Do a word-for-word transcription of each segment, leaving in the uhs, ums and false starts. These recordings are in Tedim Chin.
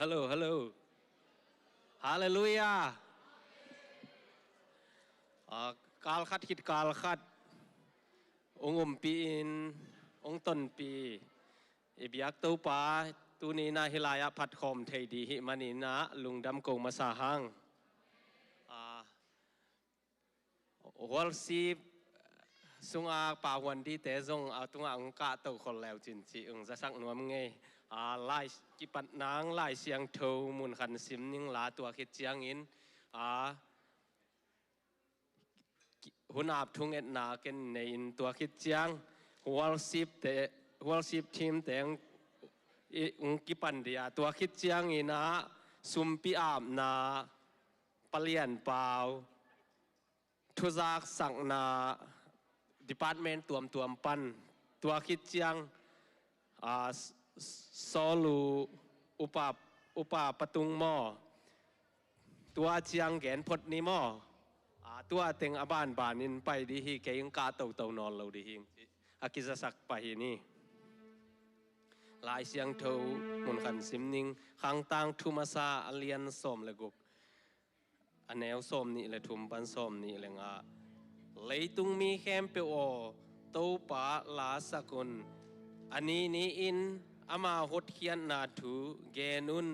Hello, hello. Halleluiah. Ah, kal khat khit kal khat ung umpi in, ung tonpi i biak Topa, tuni in ah hih lai-ah phatkhawm thei ding hih manin ah lungdam ko masa hang. Ah, worship sunga pahuan dingte zong a tungah ung kahto khol leu cin cih ung zasak nuam ngei. Ah, lai kipat nang Lai Siangtho mun khat sim ning la, tua khit ciangin, ah, hun ap thungetna ken nei in, tua khit ciang worship te, worship team te ung kipan ding a, tua khit ciangin ah sumpi apna, palian pau, thuzaksakna department tuamtuam pan, tua khit ciang, ah, s-, s-, solu upa, upa patung maw, tua ciang gen phot ni maw. Ah, tua teng a banbanin pai ding hi, kei ung kahtoto nawn lo ding hi, a kizasak pah hi ni. Lai Siangtho mun khat sim ning, Khangtang thu masa a lian sawm le guk, a neu sawm nih le thum pan sawm nih le nga. Leitung mi khempeuh aw, Topa lasak un. A ni ni-in ama hotkhiatna thu gen un.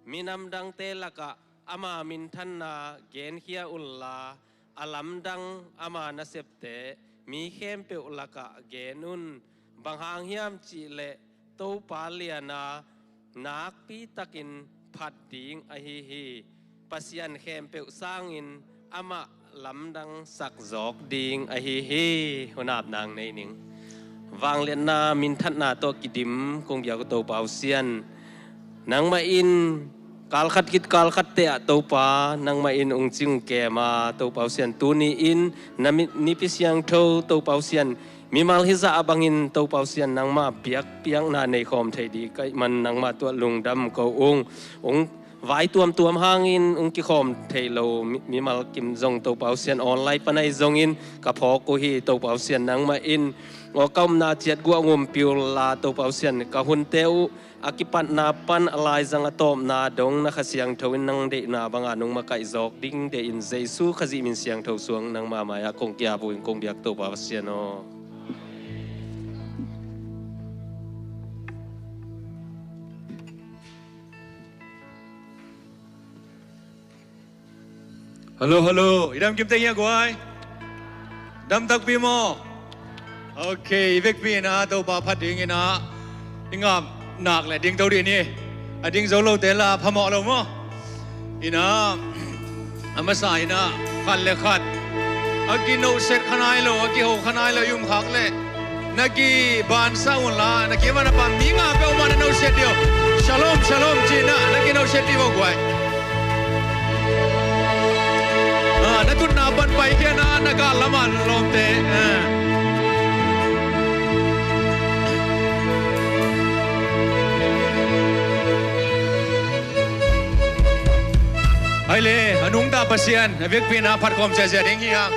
Minam dangte lakah ama minthanna genkhia unla, a lamdang ama nasepte mi khempeuh lakah gen un. Bang hang hiam cihleh Topa lian a, nakpi takin phat ding ahi hi. Pasian khempeuh sangin amah lamdang sak zawk ding ahi hi. Hun ap nang nei ning. Vangliatna, minthanna tawh kidim kong biak uh Topa uh Sian, nangmah in kal khat khit kal khatte ah Topa, nangmah in ung cing kem a, Topa uh Sian, tuni in na mi-, Nipi Siangtho Topa uh Sian, mimal hizah a bangin Topa uh Sian, nangmah biakpiakna nei khawm thei ding ka hih man nangmah tuah lungdam ko ung. Ung vai tuamtuam hangin ung kikhawm thei lo mi-, mimal kim zong Topa uh Sian, online pan ahi zongin ka phawk uh hi. Topa uh Sian, nangmah in aw ka omna ciat guah ung umpi unla, Topa uh Sian, ka hunte uh a kipatna pan a laizang a tawpna dong na Kha Siangtho in nang deihna banga nong makaih zawk ding deih in, Jesu Khazih min siangtho suang nangma mai-ah kong ki-ap uh in kong biak Topa Pasian aw. Hello, hello. I dam kim teng hia guai? Dam takpi maw? Ok, i vekpi in ah Topa phat dingin ah i ngap nak le ding to dih ni. A ding zo lote la phamawh lo maw? In ah, a masa in ah khat le khat a kinohset kha nai lo, a kiho kha nai lo i um khak leh, na kibansa unla, na kiman a pan mi nga peuhmah na nohset dih uh. Shalom, shalom ci-in ah na kinohset dih uh guai. Ah, na tutna pan paikhia in ah na gal lamah lawmte. Ah. Ai le, a nungta Pasian a vekpi in ah phatkhawm ziahziah ding hi hang.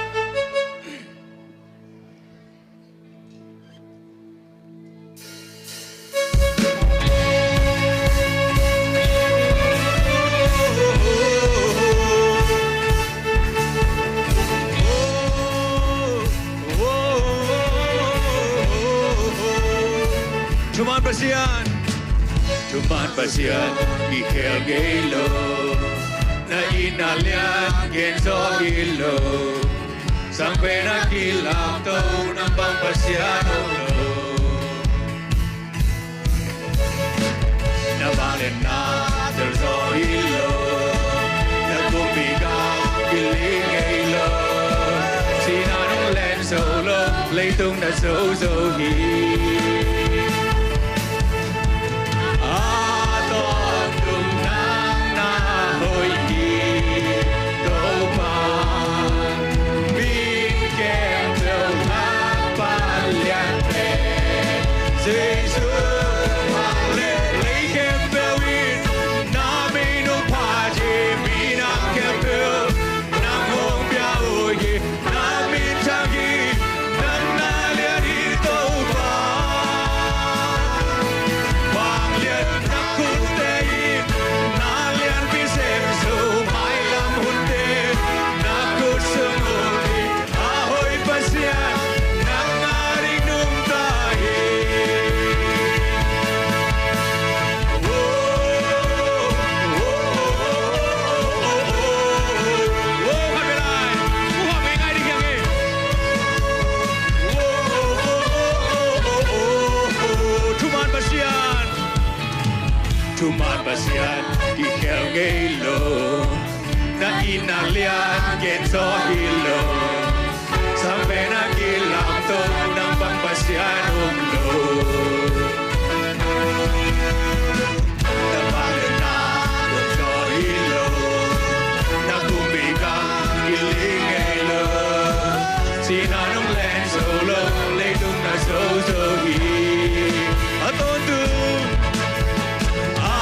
Thuman Pasian, thuman Pasian, i khel ngei lo, na itna lian gen zaw hi lo. Sang pen a kilak to, nang bang Pasian om lo. Na vangliatna tel zaw hi lo, na kumpi gam kiling ngei lo. Sihna nong len zo lo, leitung na zo zo hi. A tawntung nang na hoih hi Topa. Mi khempeuh ngakpa lian pen Jesu mah le, lei khempeuh in na min hong phat hi. Minam khempeuh nang hong pia uh hi, na min thang hi, nang na lian hi Topa. Kikhel ngei lo, na itna lian gen zaw hi lo. Sang pen a kilamto nang bang Pasian om lo. Na vangliatna dong zaw hi lo. Na kumpi gam kiling ngei lo. Sihna nong len zo lo, leitung na zo zo hi. A tawntung, a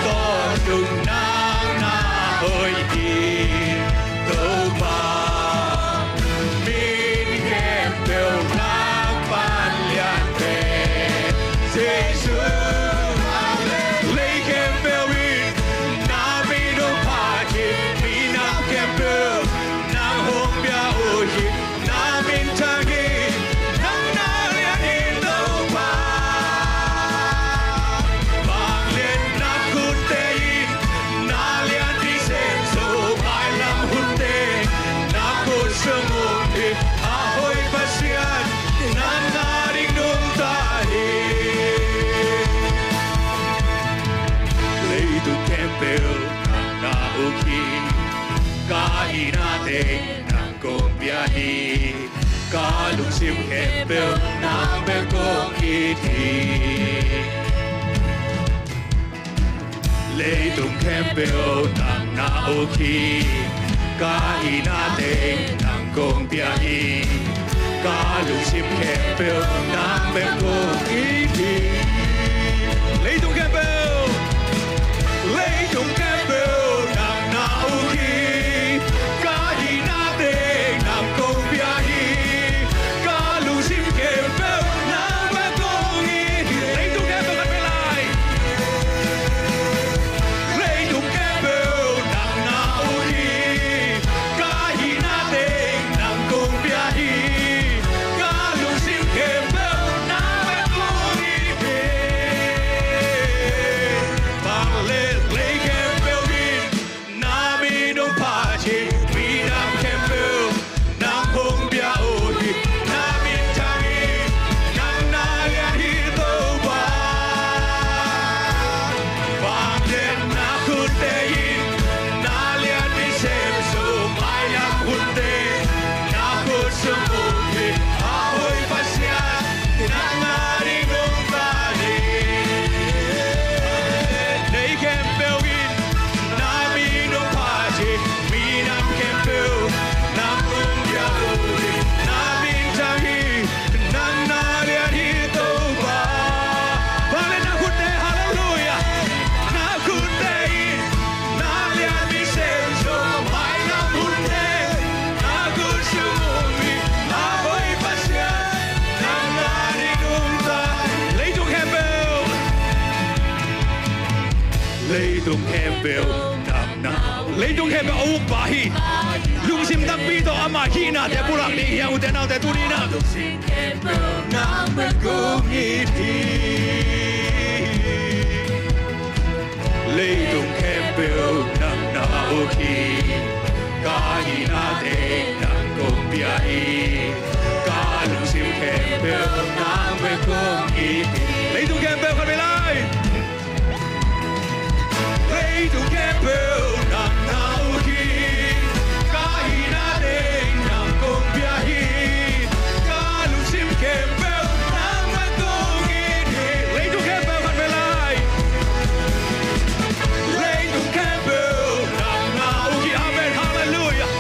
tawntung nang na hoih hi, Topa. Min khempeuh nang pan lian pen Jesu. Lei khempeuh in na min hong phat hi, minam khempeuh nang hong pia uh hi. Na min thang hi, nang na lian hi Topa. Vangliatna khutte in na lianpi sem zo, mailam hunte na khut sung om hi. A hoih Pasian, nang ading nungta hi. Leitung khempeuh nang na uk hi, ka itna teng nang kong pia hi. Ka lungsim khempeuh nang bek kong it hi. Leitung khempeuh nang na uk hi. Ka itna teng nang kong pia hi. Ka lungsim khempeuh nang bek kong it hi. Leitung khempeuh, leitung khempeuh nang na uk hi. Ka itna teng nang kong pia hi. Ka lungsim khempeuh nang bek kong it hi. Leitung khempeuh khat vei lai. Leitung khempeuh nang na uk hi. Ka itna teng nang kong pia hi. Ka lungsim khempeuh nang bek kong it hi. Vangliatna khempeuh in na min hong phat hi, minam khempeuh nang hong pia uh hi. Na min thang hi, nang na lian hi Topa. Vangliatna khutte in na lianpi sem zo, mailam hunte na khut sung om hi. A hoih Pasian, nang ading nungta hi. Lei khempeuh in na min hong phat hi, minam khempeuh nang hong pia uh hi. Na min thang hi, nang na lian hi Topa. Vangliatna khutte, halleluiah. Na khutte in na lianpi sem zo, mailam hunte na khut sung om hi. A hoih Pasian, nang ading nungta. Leitung khempeuh, leitung khempeuh nang na, leitung khempeuh a ukpa hi. Lungsim nakpi tawh ama hihnate pulak ding hi hang, ute naute, tuni in ah. Nang bek kong it hi. Leitung khempeuh nang na uk hi. Ka itna teng nang kong pia hi. Ka lungsim khempeuh nang bek kong it hi. Leitung khempeuh khat vei lai. Leitung khempeuh nang na uk hi. Ka itna teng nang kong pia hi. Ka lungsim khempeuh nang bek kong it hi. Leitung khempeuh khat vei lai. Leitung khempeuh nang na uk hi. Amen. Halleluiah.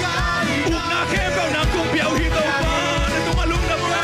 Ukna khempeuh nang kong pia uh hi Topa. Na tungah lungdam uh.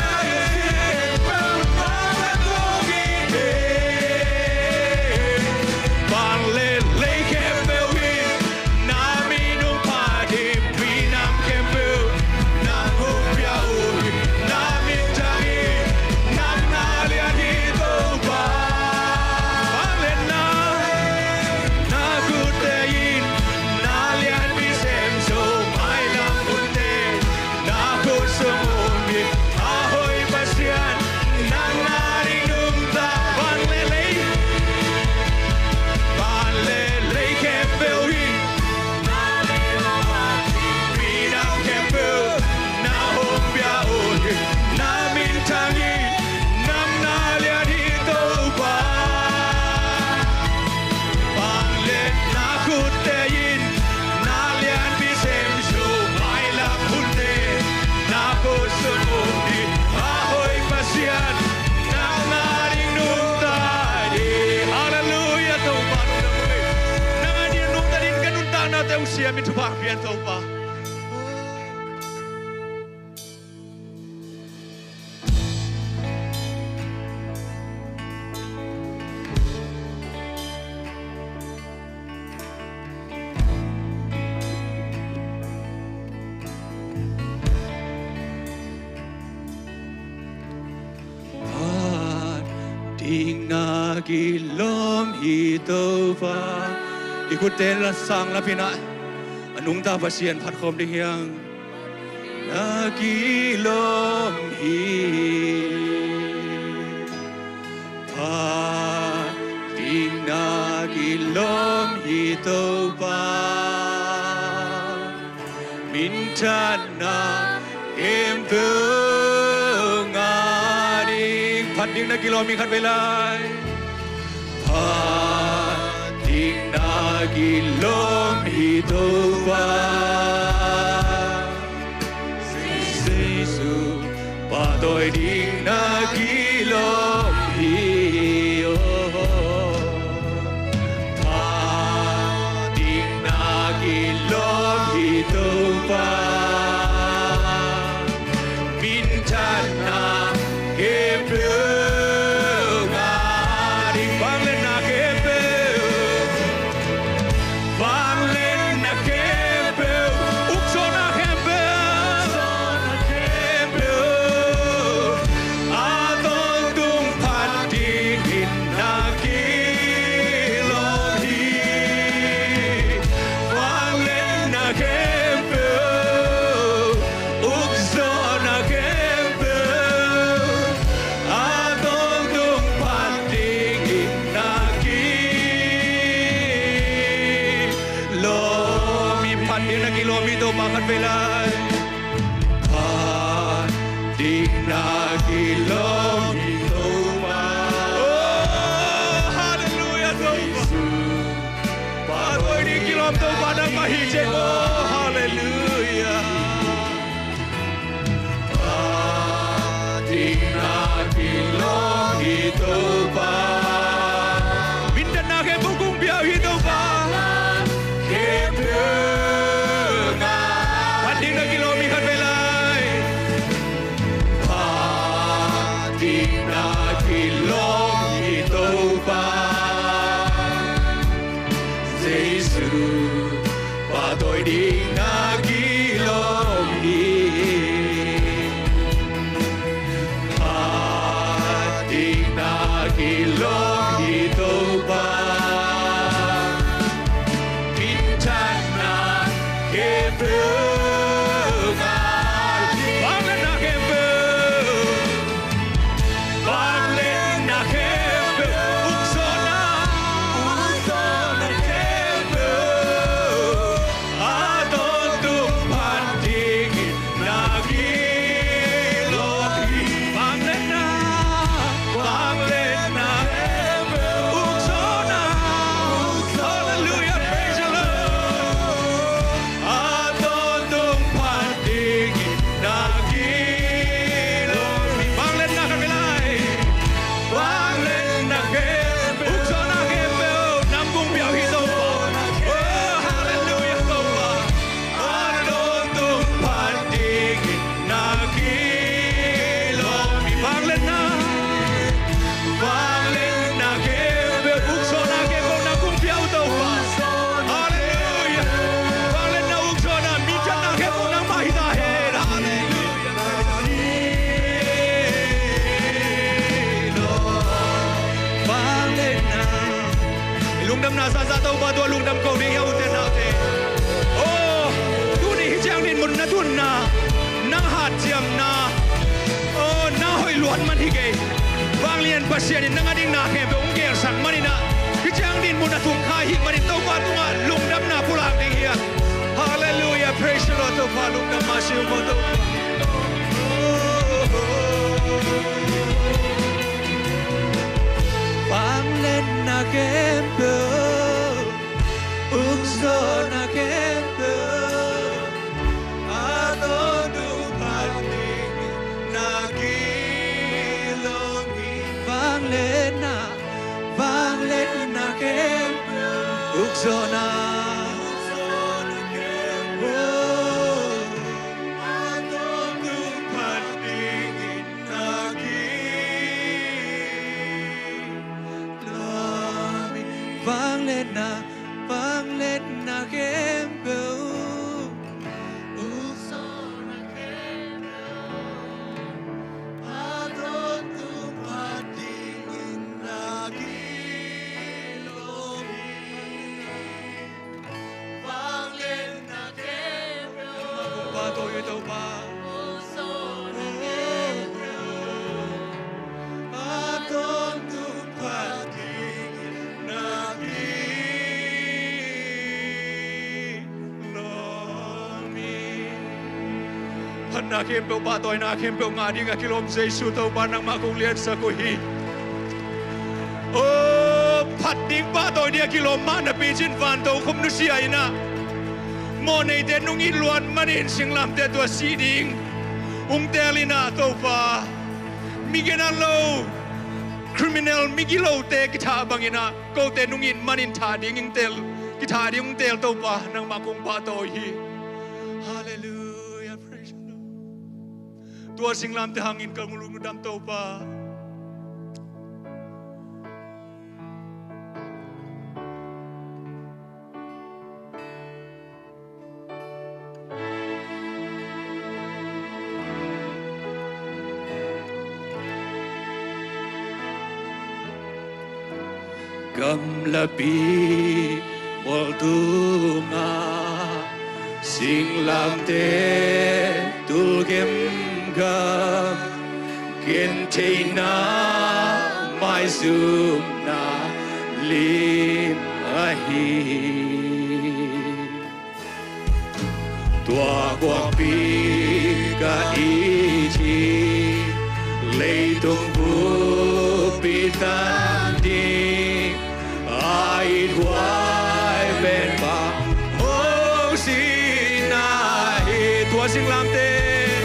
Hong siam in thupha pian Topa. Phat ding na kilawm hi Topa. I khutte la sang la pina. A nungta Pasian phat khawm ding hiang. Na kilawm hi. Phat ding na kilawm hi Topa. Minthanna khempeuh ngah ding. Phat ding na kilawm hi khat vei lai. Phat ding na kilawm hi Topa. Jesu, pahtawi ding na kilawm hi, oh. Phat ding na kilawm hi Topa. Minthanna khempeuh ngah ding. Vangliatna khempeuh. Vangliatna khempeuh, ukzawhna khempeuh, ukzawhna khempeuh, a tawntung phat dingin na kilawm hi. Vangliatna khempeuh, ukzawhna khempeuh, a tawntung phat dingin na kilawm hi. Phat ding na kilawm hi Topa khat vei lai. Phat ding na kilawm hi Topa. Oh, hallelujah Topa. Pahtawi ding kilawm Topa nangmah hi cih maw. Hallelujah. Phat ding na kilawm hi Topa. Minthanna khempeuh kong pia uh hi Topa. Khempeuh ngah. Phat ding na kilawm hi khat vei lai. Phat ding na kilawm hi Topa. Jesu, pahtawi ding na kilawm hi. Phat ding na kilawm hi Topa. Minthanna khempeuh ngah ding. Vangliatna khempeuh. Vangliatna khempeuh, ukzawhna, ukzawhna khempeuh, a tawntung phat dingin na kilawm hi. Vangliatna, vangliatna khempeuh, ukzawhna, ukzawhna, hallelujah, praise the Lord. A tawntung phat dingin na kilawm hi. Vangliatna khat vei lai. Vangliatna khempeuh, ukzawhna khempeuh nang kong pia uh hi Topa. Oh, hallelujah Topa. A tawntung phat dingin na kilawm hi. Vangliatna, vangliatna khempeuh, ukzawhna khempeuh nang kong pia uh Topa. Hallelujah. Vangliatna, ukzawhna, minthanna khempeuh nangmah hi ta hen. Hallelujah. Vangliatna. I lungdamna zahzah Topa tungah lungdam ko ding hi a, ute naute. Oh, tuni hih ciang dinmun na tunna, nang hanciamna, oh, na hoih luat man hi kei. Vanglian Pasian in nang a ding na khempeuh hong gelsak manin ah, hih ciang dinmun a tung kha ahih manin Topa tungah lungdamna pulak ding hi a. Hallelujah, praise the Lord, Topa lungdam mah si uh maw Topa. Vangliatna khempeuh, ukzawhna khempeuh, a tawntung phat dingin na kilawm hi. Vangliatna, vangliatna khempeuh, ukzawhna, Vangliatna khempeuh, oh, vangliatna khempeuh, a tawntung phat dingin na kilawm hi. Vangliatna khempeuh, pahtawi uh Topa. Phatna khempeuh, pahtawina khempeuh ngah ding a kilawm Jesu Topa, nangmah kong liansak uh hi. Oh, phat ding pahtawi ding a kilawm mah napi cin, vantokhom nusia in ah, mawhneite nung it luat manin singlamteh tua sih ding hong teel in ah Topa, mi genat lo, criminal, migilote kithah bangin ah kote nung it manin thah ding hong teel, kithah ding hong teel Topa, nangmah kong pahtawi hi. Halleluiah, praise the Lord. Tua singlamteh hangin ka lungdam Topa. Gamlapi mual tungah singlamteh tul kemkam, gentheihna maizumna lim ahi. Tua khuapi ka it hi, leitung buppi tan ding a it huai pen Pasian hong sihna hi. Tua singlamteh,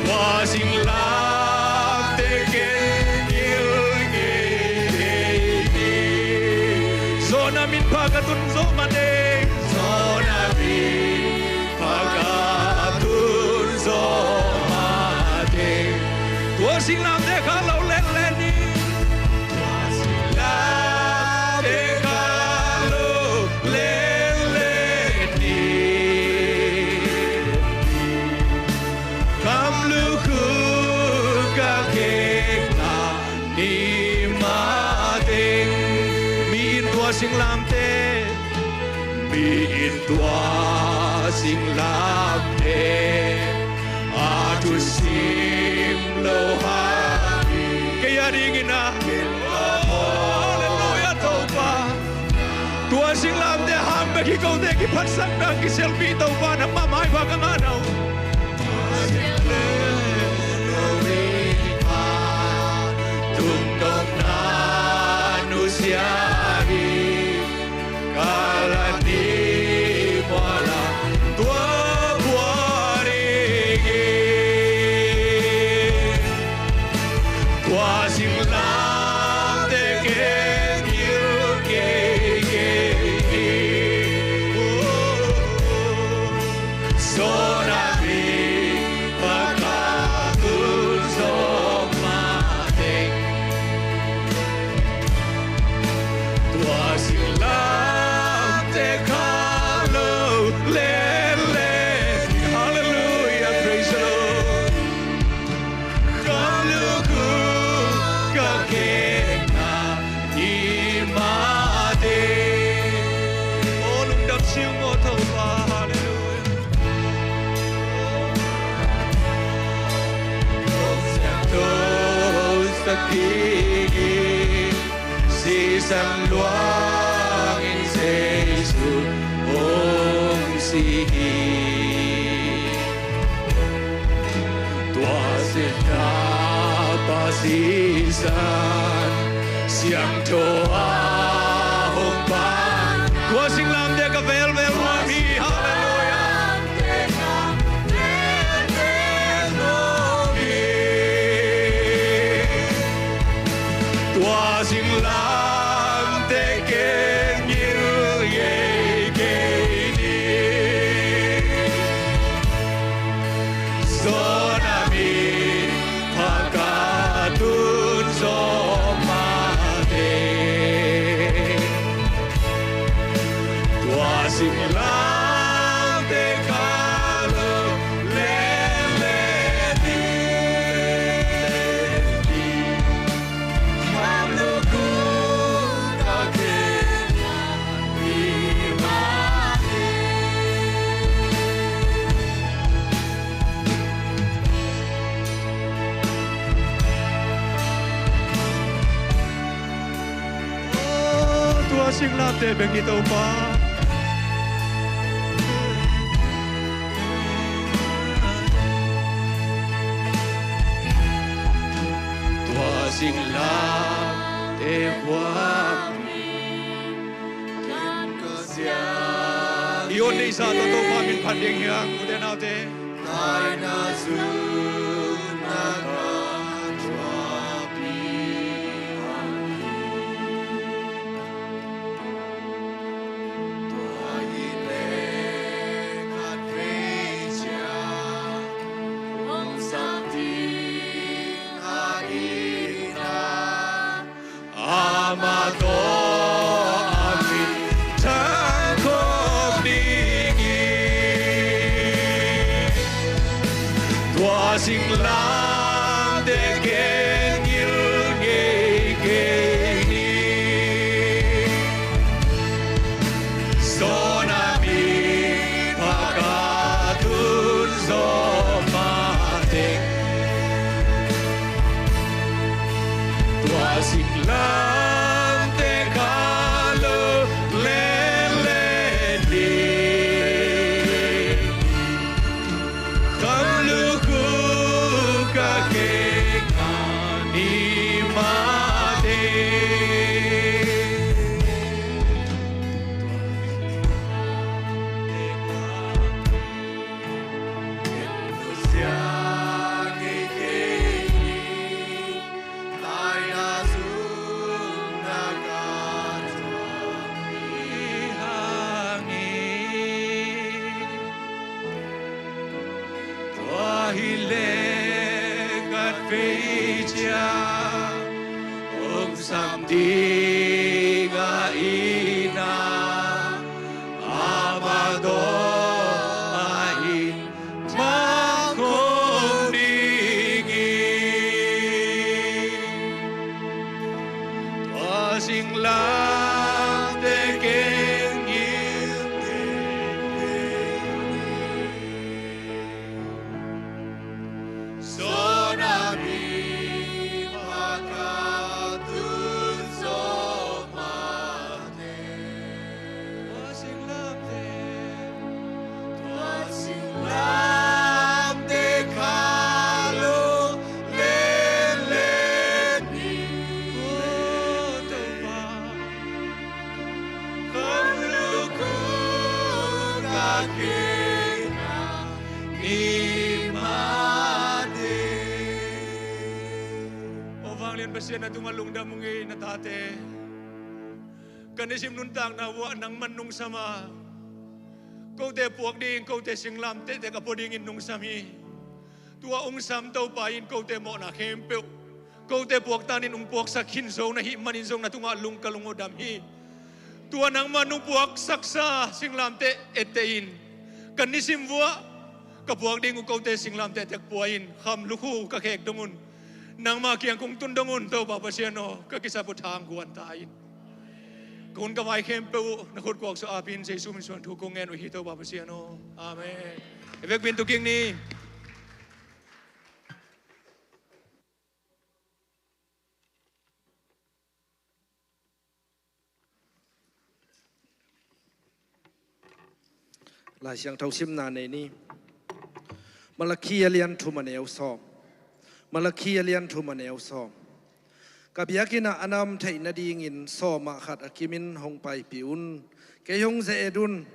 tua singlamteh ken gil ngei hi. Zawhna min pha ka tun zawh mah teng, zawhna min pha ka tun zawh mah teng, tua singlamteh khak lo letlet ni. Tua singlamteh khak lo letlet ni. Gam lukhu ka khekna ni mah teng, mi in tua singlamteh, mi in tua singlamteh a thusim lo hang hi. Kei a dingin ah, halleluiah Topa. Tua singlamteh hang bek hi, kote kiphatsak ding kisialpi Topa, nangmah maipha ka ngah na uh. Tungdonna nusia hi. Kalvary khuala tua khua dingin, tua singlamteh ken gil keikei hi. Zawhna min pha ka tun zawh mah teng, tua singlamteh khak lo letlet. Halleluiah, praise the Lord. Gam lukhu ka khekna ni mah teng. Oh, lungdam siu maw Topa. Halleluiah. Siangtho sak dingin sisan luangin Jesu hong si hi. Tua sihna pa sisan siangtho a hong pan, tua singlamteh ka velvel nuam hi. Halleluiah. Tua singlamteh ken gil keikei ni. Zawhna min pha ka tun zawh mah teng. Singlamteh kah lo lele ni, khamluk uh kah kei ni mah hi. Tua singlamteh bek hi Topa. Tua singlamteh huap i on neihsa tawh Topa min phat ding hi hang, ute naute. Taina zunna kah thuakpi hang hi. Tua hi leh khat vei ciang hong sam ding a ina, amah tawh a min thang khawm ding hi. Tua singlamteh kei ngil ngei kei ni. Sawna mi pha ka tun zawh mah teh, tua singlamteh kah lo lele ni, khamluk uh kah kei ni mah teh. Tua hi leh khat vei ciang hong sam ding a ina, amah tawh a min thang khawm ding hi. Tua singlamteh kei ngil ngei kei ni. Sawna mi pha ka tun zawh mah teh. Tua singlamteh, tua singlamteh kah lo lele ni, Topa. Khamluk uh kah kei ni mah teh. Aw vanglian Pasian, na tungah lungdam ung ei, na tate. Ka nisim nuntakna uah nangman nungsam a, kote puak ding, kote singlamteh tek a pua dingin nungsam hi. Tua ungsam Topa in kote mawhna khempeuh, kote puaktan in hong puaksak khin zo na hih manin zong na tungah lung ka lung uh dam hi. Tua nangmah nong puaksaksa singlamteh etteh in, ka nisim vuah ka puak ding uh kote singlamteh tek pua in, khamluk uh ka khek dong un, nangmah kiang kong tun dong un, Topa Pasian aw, ka kisap uh thang guan ta in. Ka hun ka vai khempeuh uh na khut kuak sung apin Jesu min suang thu kong ngen uh hi, Topa Pasian aw. Amen. I vekpi in tu kik ni. Lai Siangtho simna nei ni. Malakhi a lian thum a neu sawm. Malakhi a lian thum a neu sawm. Ka biakinn ah a nam theih nadingin sawm ah khat a kimin hong paipih un. Kei hong ze-et un.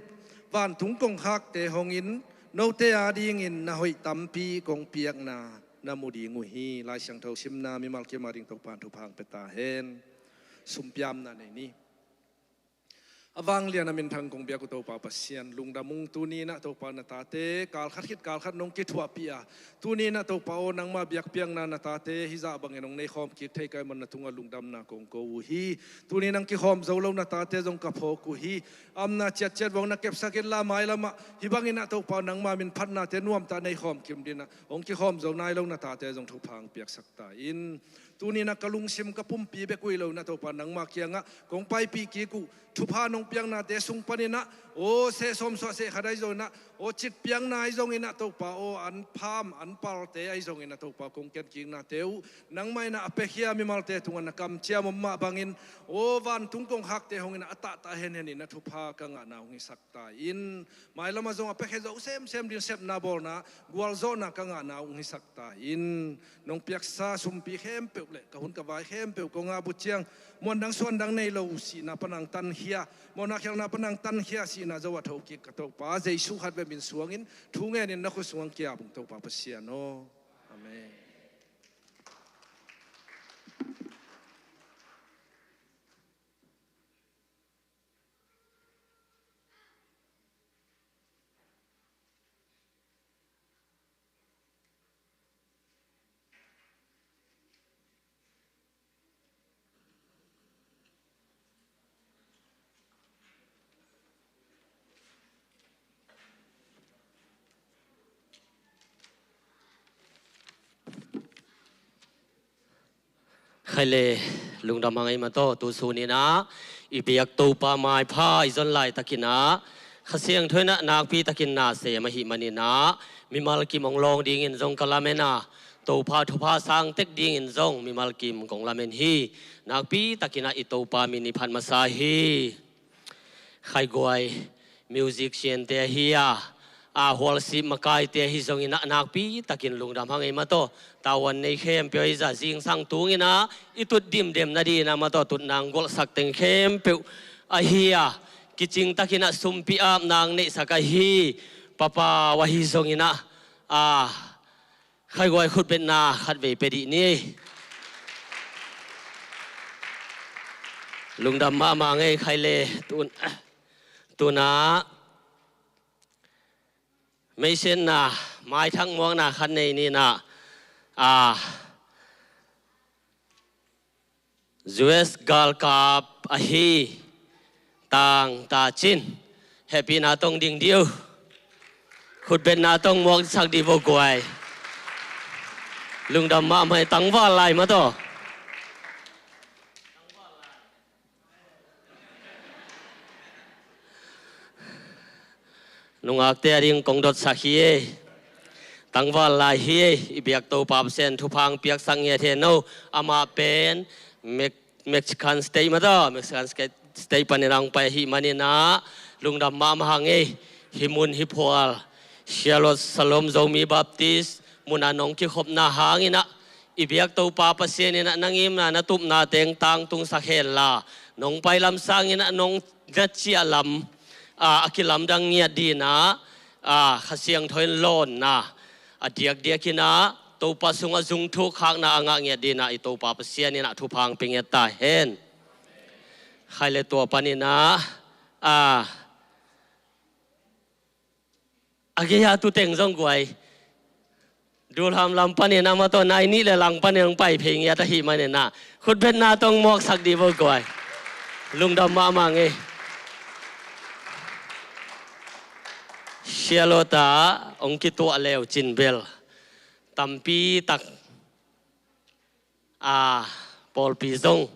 Vantung kongkhakte hong in, note adingin na hoih tampi kong piakna na mu ding uh hi. Lai Siangtho simna mimal kim ading Topa'n thupha hong pia ta hen. Sumpiamna nei ni. A vanglian a minthang kong biak uh Topa Pasian, lungdam ung. Tuni-in ah Topa, na tate kalkhat khit kalkhat nong kithuahpih a, tuni-in ah Topa aw, nangma biakpiakna na tate hizah bangin hong neikhawm kik thei ka hih manin na tungah lungdamna kong ko uh hi. Tuni nang kikhawm zo lo na tate zong ka phawk uh hi. Amna ciatciat vawng na kepsak inla, mailamah hih bangin ah Topa aw, nangma min phatnate nuamtah neikhawm kim dingin ah hong kikhawm zo nai lo na tate zong thupha hong piaksak ta in. Tuni-in ah ka lungsim ka pumpi bek uh hi lo-in ah Topa nangma kiangah kong paipih kik uh. Thupha nong piaknate sung panin ah, aw, seh sawm suah seh khat ahi zongin ah, aw, cit piakna ahi zongin ah Topa aw, an pham an palte ahi zongin ah Topa kong ken kiknate uh nangmah in ah a piakhia mimalte tungah na kamciam om mah bangin, aw, vantung kongkhakte hong in ah a tahtah henhen in ah thupha ka ngahna hong hisak ta in. Mailamah zong a piakhia zo semsem ding sepna bawlna, gualzawhna ka ngahna hong hisak ta in. Nong piaksa sumpi khempeuh le ka hun ka vai khempeuh kong ngah buk ciang, muandang suandang nei lo, sihna pan hong tankhia, mawhna khialhna pan hong tankhia, sihna zo a thokik ka Topa Jesu khatvei min suangin thu ngenin na khut sungah hong ki-ap ung Topa Pasian aw. Amen. Khai le, lungdam hang ei mah tawh. Tu sun in ah i biak Topa maipha i zon laitakin ah Kha Siangtho in ah nakpi takin na sem ahih manin ah mimal kim hong lawng dingin zong ka lamen a, Topa thupha sang tek dingin zong mimal kim kong lamen hi. Nakpi takin ah i Topa min i phat masa hi. Khaiguai musician-te ahi a, a, hualsip makaite ahi zongin ah nakpi takin lungdam hang ei mah tawh. Tavuan nei khempeuh ahi zah zingsang tungin ah i tut dimdem nadingin ah mah tawh tutna hong golhsak teng khempeuh ahi a, kicing takin ah sumpi apna hong neihsak ahi Pa Pau ahi zongin ah, a, Khaiguai khutbetna khatvei pia dih ni. Lungdam mahmah ngei khai le. Tu-in, tu-in ah meisiatna, maithak muakna khat nei ni in ah, a, U S galkap ahi Tang Ta Cin, hehpihna tawh hong ding dih o. Khutbetna tawh hong muaksak dih vo guai. Lungdam mahmah ei. Tangval lai mah tawh. Nungakte ading kong dotsak hi ei. Tangval lai hi ei. I biak Topa Pasian thupha hong piaksak ngiat hen o. Amah pen Mex-, Mexican State mah tawh, Mexican State, State panin ah hong pai ahih manin ah lungdam mahmah hang ei. Hih mun hih phual, Charlotte Shalom Zomi Baptist mun ah nong kikhopna hangin ah i biak Topa Pasian in ah na ngimna na tupna teng tangtungsak henla, nong pailam sangin ah nong na ciah lam, a, a kilamdang ngiat dingin ah, a, Kha Siangtho in lawnna a diakdiakin ah Topa sungah zungthuk khakna a ngah ngiat dingin ah i Topa Pasian in ah thupha hong pia ngiat ta hen. Khai le tua panin ah, a, a gei-a tu teng zong guai, Dulham lam panin ah mah tawh nai nih le lang panin hong pai phei ngiat ahih manin ah khutbetna tawh hong muaksak dih vo guai. Lungdam mahmah ngei. Charlotte ah hong kituah le uh cin bel tampi tak, a, pawlpi zong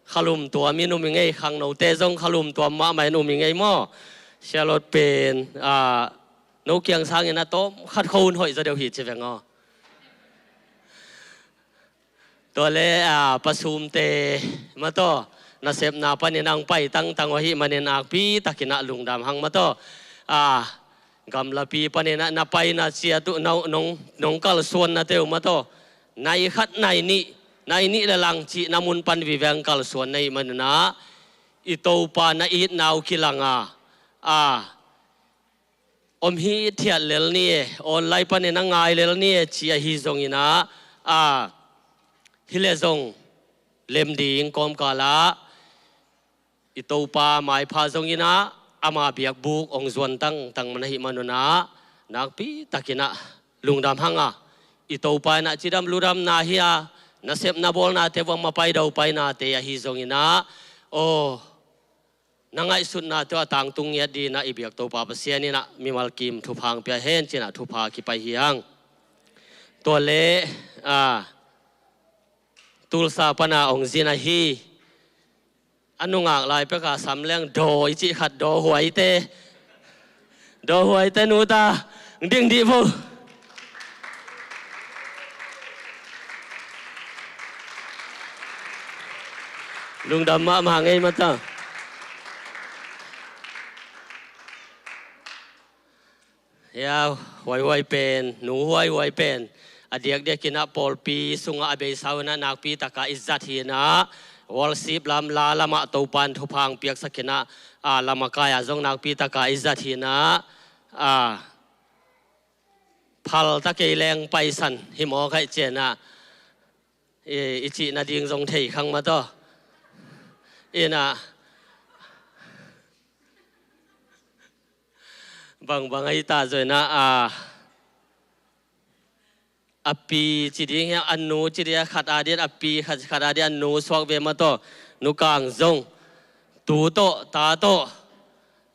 khalum tuam in um i ngei, khangnote zong khalum tuam mahmah in um i ngei maw. Charlotte pen, a, no kiang sangin a tawm khat khawng hun hoih zaw deuh hi ci veng aw. Tua le, a, Pa Sumte mah tawh nasepna panin ah hong pai tangtang uh ahih manin nakpi takin ah lungdam hang mah tawh. A, gamlapi panin ah na paina ciat uh, na, nong, nong kalsuannate uh mah tawh nai khat nai nih, nai nih le lang cihna mun pan vive hong kalsuan na hih manin ah i Topa na itna uh kilang a, a, om hithiat lel ni e, online panin a ngai lel ni e ci ahi zongin ah, a, hi le zong lem ding kawmkal ah i Topa maipha zongin ah ama biakbuk hong zuan tangtang man ahih manun ah nakpi takin ah lungdam hang a, i Topa in ah cidam ludamna hi a, na sepna bawlnate bang mapai daupainate ahi zongin ah, aw, na ngaihsutnate uh a tangtung ngiat dingin ah i biak Topa Pasian in ah mimal kim thupha hong pia hen ci-in ah thupha kipai hi hang. Tua leh, a, Tulsa pan a hong zin ahi a nungak lai pek a sam leng daw i cih khat, daw huaite. Daw huaite nu ta, ding dih vo. Lungdam mahmah ngei mata. Ya, huaihuai pen, nu huaihuai pen a diakdiakin ah pawlpi sungah a beisa un ah nakpi takah i zat hi-in ah, worship lam, la lamah Topa in thupha hong piaksak hi-in ah, a, lamakai ah zong nakpi takah i zat hi-in ah, a, phal ta kei leng paisan hi mawk ahih ciangin ah, i, i cih nading zong thei khang mataw. In ah, bangbang ahi ta zaw in ah, a, a pi ci ding hia, a nu ci ding hia, khat a ding a pi, khat, khat a ding a nu suak ve mataw. Nu Kang zong tu tawh, ta tawh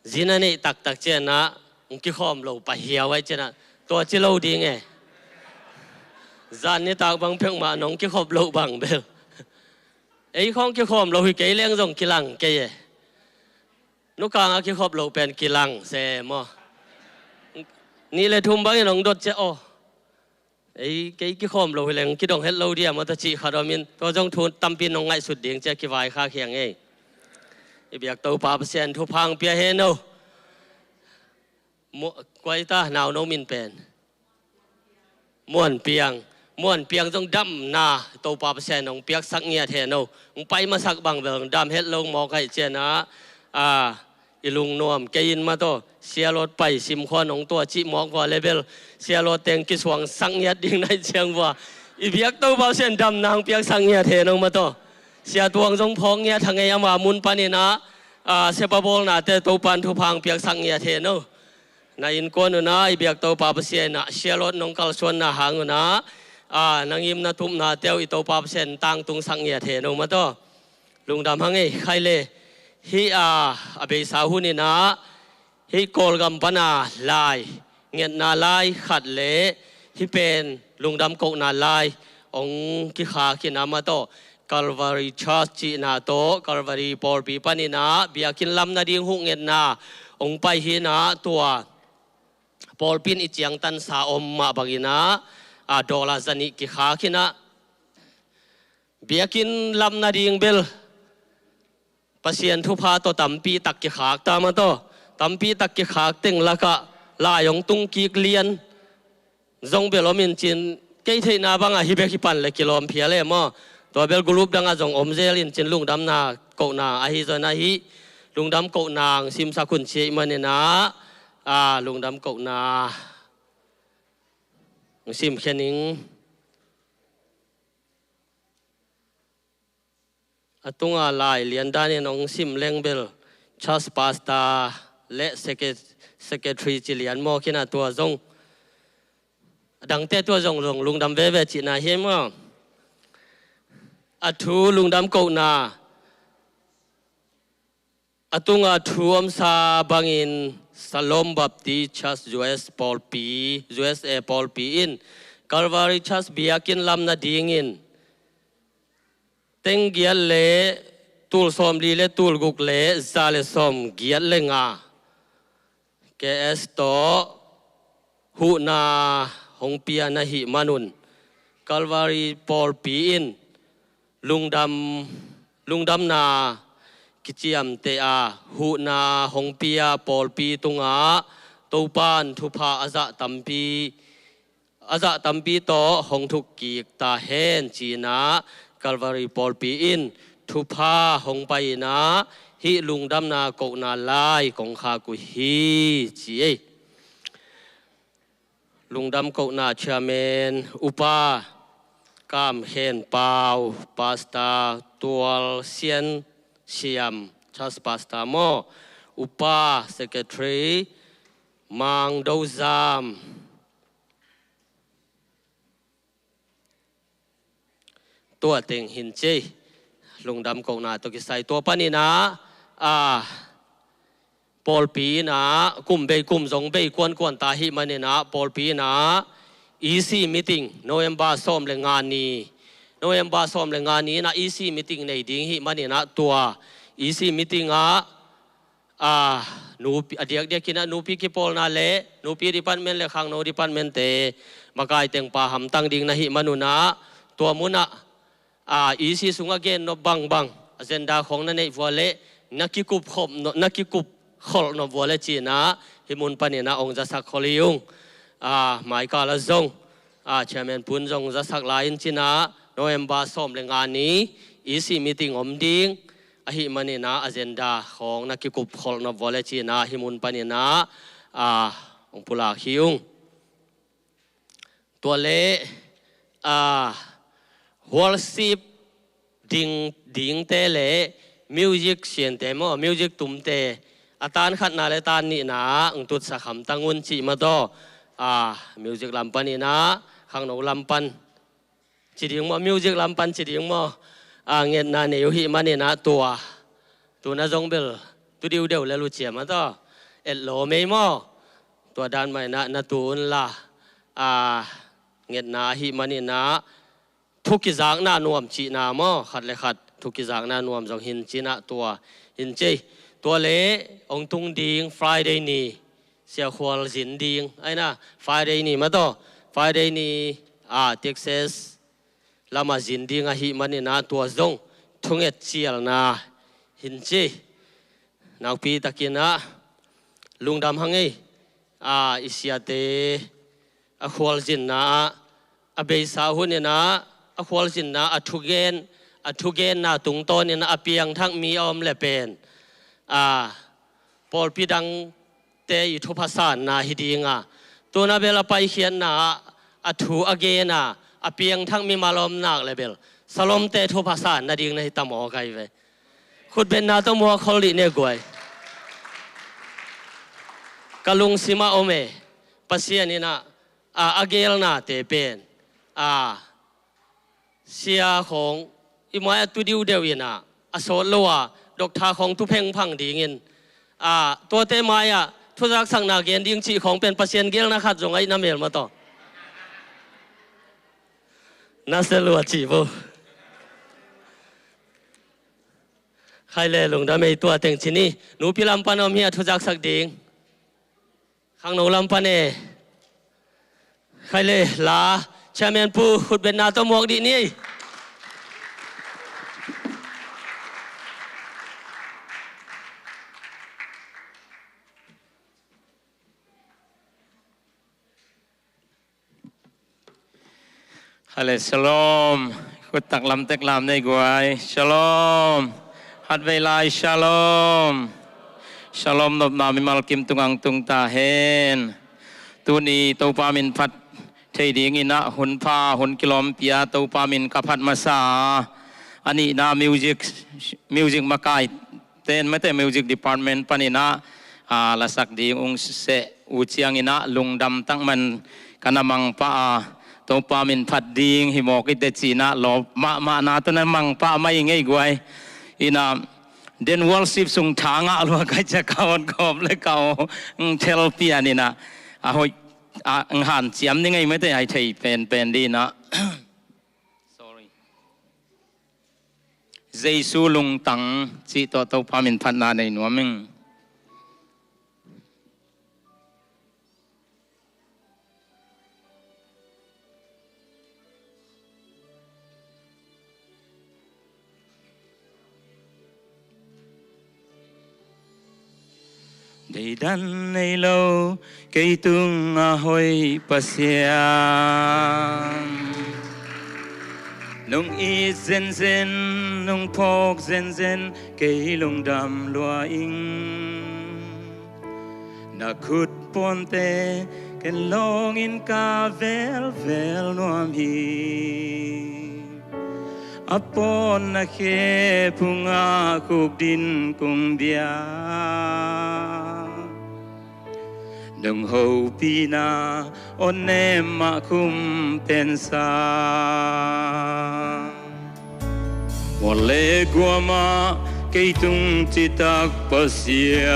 zin a neih taktak ciangin ah hong kikhawm lo pah hiau ahih ciangin ah, tua ci lo ding e. Zan nitak bang peuhmah nong kikhop loh bang bel, ei khawng kikhawm lo hi kei leng zong kilang kei e. Nu Kang a kikhop loh pen kilang se maw. Nih le thum bangin hong dot ciang, aw, ei, kei kikhawm lo hi leng kidong het lo dia maw, ta cih khat om in, tua zong thu tampi nong ngaihsut ding ci-a kivaikhak hi ing ei. I biak Topa Pasian thupha hong pia hen aw. Mu-, kua hi ta, nau no min pen? Muan Piang. Muan Piang zong damna Topa Pasian hong piaksak ngiat hen aw. Hong pai masak bang bel hong dam het lo mawk ahih ciangin ah, a, i lungnuam kei in mataw. Sia Lawt pai simkhua nong tua cih mawk vua le bel, Sia Lawt teng kisuangsak ngiat ding na hih ciang vua, i biak Topa Pasian damna hong piaksak ngiat hen aw mataw. Sia Tuang zong phawk ngiat hang ei, ama mun panin ah, a, sepa bawlnate Topa in thupha hong piaksak ngiat hen aw. Na innkuan un ah i biak Topa Pasian in ah Sia Lawt nong kalsuanna hang un ah, a, na ngim na tupnate uh i Topa Pasian tangtungsak ngiat hen aw mataw. Lungdam hang ei. Khai le, hih, a, a beisa hun in ah hih Kawlgam pan a lai ngetna lai khat le hih pen lungdam kohna lai hong kikhak hi-in ah mataw, Calvary Church cihna tawh Calvary pawlpi panin ah biakinn lam nading huh ngetna hong pai hi-in ah, tua pawlpi in i ciangtansa om mah bangin ah, a, dollar zanih kikhak hi-in ah, biakinn lam nading bel Pasian thupha tawh tampi tak kikhak ta mataw. Tampi tak kikhak teng lakah lai hong tung kik lian zong bel om in cin, kei theihna bangah hih bek hi pan le kilawm phial e maw. Tua bel gulup dangah zong om zel in cin, lungdamna kohna ahi zong ahi. Lungdam kohna hong simsak hun ci ahih manin ah, a, lungdam kohna hong simkhia ning. A tunga lai lian danin hong sim leng bel church pastor le secre-, secretary ci lian mawk in ah, tua zong, a dangte tua zong, zong lungdam veve cihna hi maw. A thu lungdam kohna, a tunga thu omsa bangin Shalom Baptist Church U S pawlpi, U S A pawlpi in Calvary Church biakinn lam nadingin teng giat le tul sawmli le tul guk le za le sawmgiat le nga K S tawh huhna hong pia na hih manun, Calvary pawlpi in lungdam, lungdamna kiciamteh a, huhna hong pia pawlpi tungah Topa in thupha a zah tampi, a zah tampi tawh hong thukkik ta hen ci-in ah, Calvary pawlpi in thupha hong pai-in ah, hih lungdamna kohna lai kong khak uh hi, ci ei. Lungdam kohna chairman Upa Kam Khen Pau, Pastor Tual Sian Siam, Church pastor maw, upa, secretary, Mang Do Zam. Tua teng hin cei, lungdam kohna tawh kisai. Tua panin ah, a, pawlpi in ah kum bei kum zong bei kuankuan ta ahih manin ah, pawlpi in ah E C meeting November sawm le nga ni, November sawm le nga ni in ah E C meeting nei ding ahih manin ah, tua E C meeting ah, a, nupi, a diakdiakin ah nupi kipawlna le nupi department le khangno department te makai teng pha hamtang ding na hih manun ah, tua mun ah, a, E C sungah gen nop bangbang, agenda khawng na neih vua leh na kikup khop no, na kikup kholh nop vua leh ci-in ah, hih mun panin ah hong zasak khol hi ung. A, maikal ah zong, a, chairman pu'n zong zasak lai in ci-in ah, November sawm le nga ni E C meeting om ding ahih manin ah, agenda khawng na kikup kholh nop vua leh ci-in ah, hih mun panin ah, a, hong pulak hi ung. Tua leh, a, worship ding, dingte le music siante maw, music tumte, a tan khatna le tan nihna hong tutsak hamtang un cih mah tawh, a, music lam panin ah, khangno lam pan ci ding maw, music lam pan ci ding maw, a, ngetna nei uh ahih manin ah, tua, tu-in ah zong bel tu diudeu le lucia mah tawh, et lawm ei maw. Tua dan mah in ah na tu unla, a, ngetna ahih manin ah, thu kizakna nuam cihna maw, khat le khat thu kizakna nuam zong hin ci-in ah, tua hin cei. Tua leh hong tung ding Friday ni, Sia Khual zin ding, aina, Friday ni mah tawh, Friday ni, a, Texas lamah zin ding ahih manin ah, tua zong thunget cialna hin ci. Nakpi takin ah lungdam hang ei, a, i siate a khualzinna ah, a beisa hun in ah, a khualzinna, a thugen, a thugenna tungtawnin a piangthak mi a om leh pen, a, pawlpi dangte i thupha sanna hi ding a, tu-in ah bel a paikhiatna ah a thu a gen a, a piangthak mimal a om nak leh bel Salomte thupha san nading na hi ta maw, kai ve. Khutbetna tawh muak khol dih ne guai. Ka lungsim ah om e, Pasian in ah, a, a gelnate pen, a, sia khawng i mai-ah tu diudeu in ah, a sawt lo a, doctor khawng tu phengphang dingin, a, tuate mai-ah thuzaksakna gen ding cih khawng pen Pasian gelna khat zong ahih na mel mah tawh. Na se lua cih bo. Khai le lungdam ei, tua teng ci ni. Nupi lam pan om hi a thuzaksak ding. Khangno lam pan e. Khai le la, chairman pu, khutbetna tawh muak dih ni. Hale, shalom. Khut tak lam tek lam nei guai. Shalom. Khatvei lai, shalom. Shalom nopna mimal kim tung ang tung ta hen. Tuni Topa min phat thei dingin ah hun pha, hun kilawm pia, Topa min ka phat masa. A nihna music, music makai ten mate music department panin ah, a, lasak ding ung seh uh ciangin ah lungdam tak man ka na mangpah a, Topa min phat ding hi mawk i te ci-in ah lawp mahmahna tawh na mangpah mah i ngei guai. In ah den worship sung tha ngah lua kai cia ka on kawm le ka aw, ng thel pian in ah, a hoih, a, ng hanciam ni ngei mate ai thei penpen dih in ah. Sorry. Jesu lungtang cih tawh Topa min phatna nei nuam ing. Deidan nei lo kei tung a hoih Pasian, nong it zenzen, nong phawk zenzen, kei lungdam lua ing. Na khut pawnte ken lawngin ka velvel nuam hi. A pawn na khe phungah khukdin kong bia. Nong hopihna aw nem mah khum pensa. Mual le guamah kei tung citak Pasian.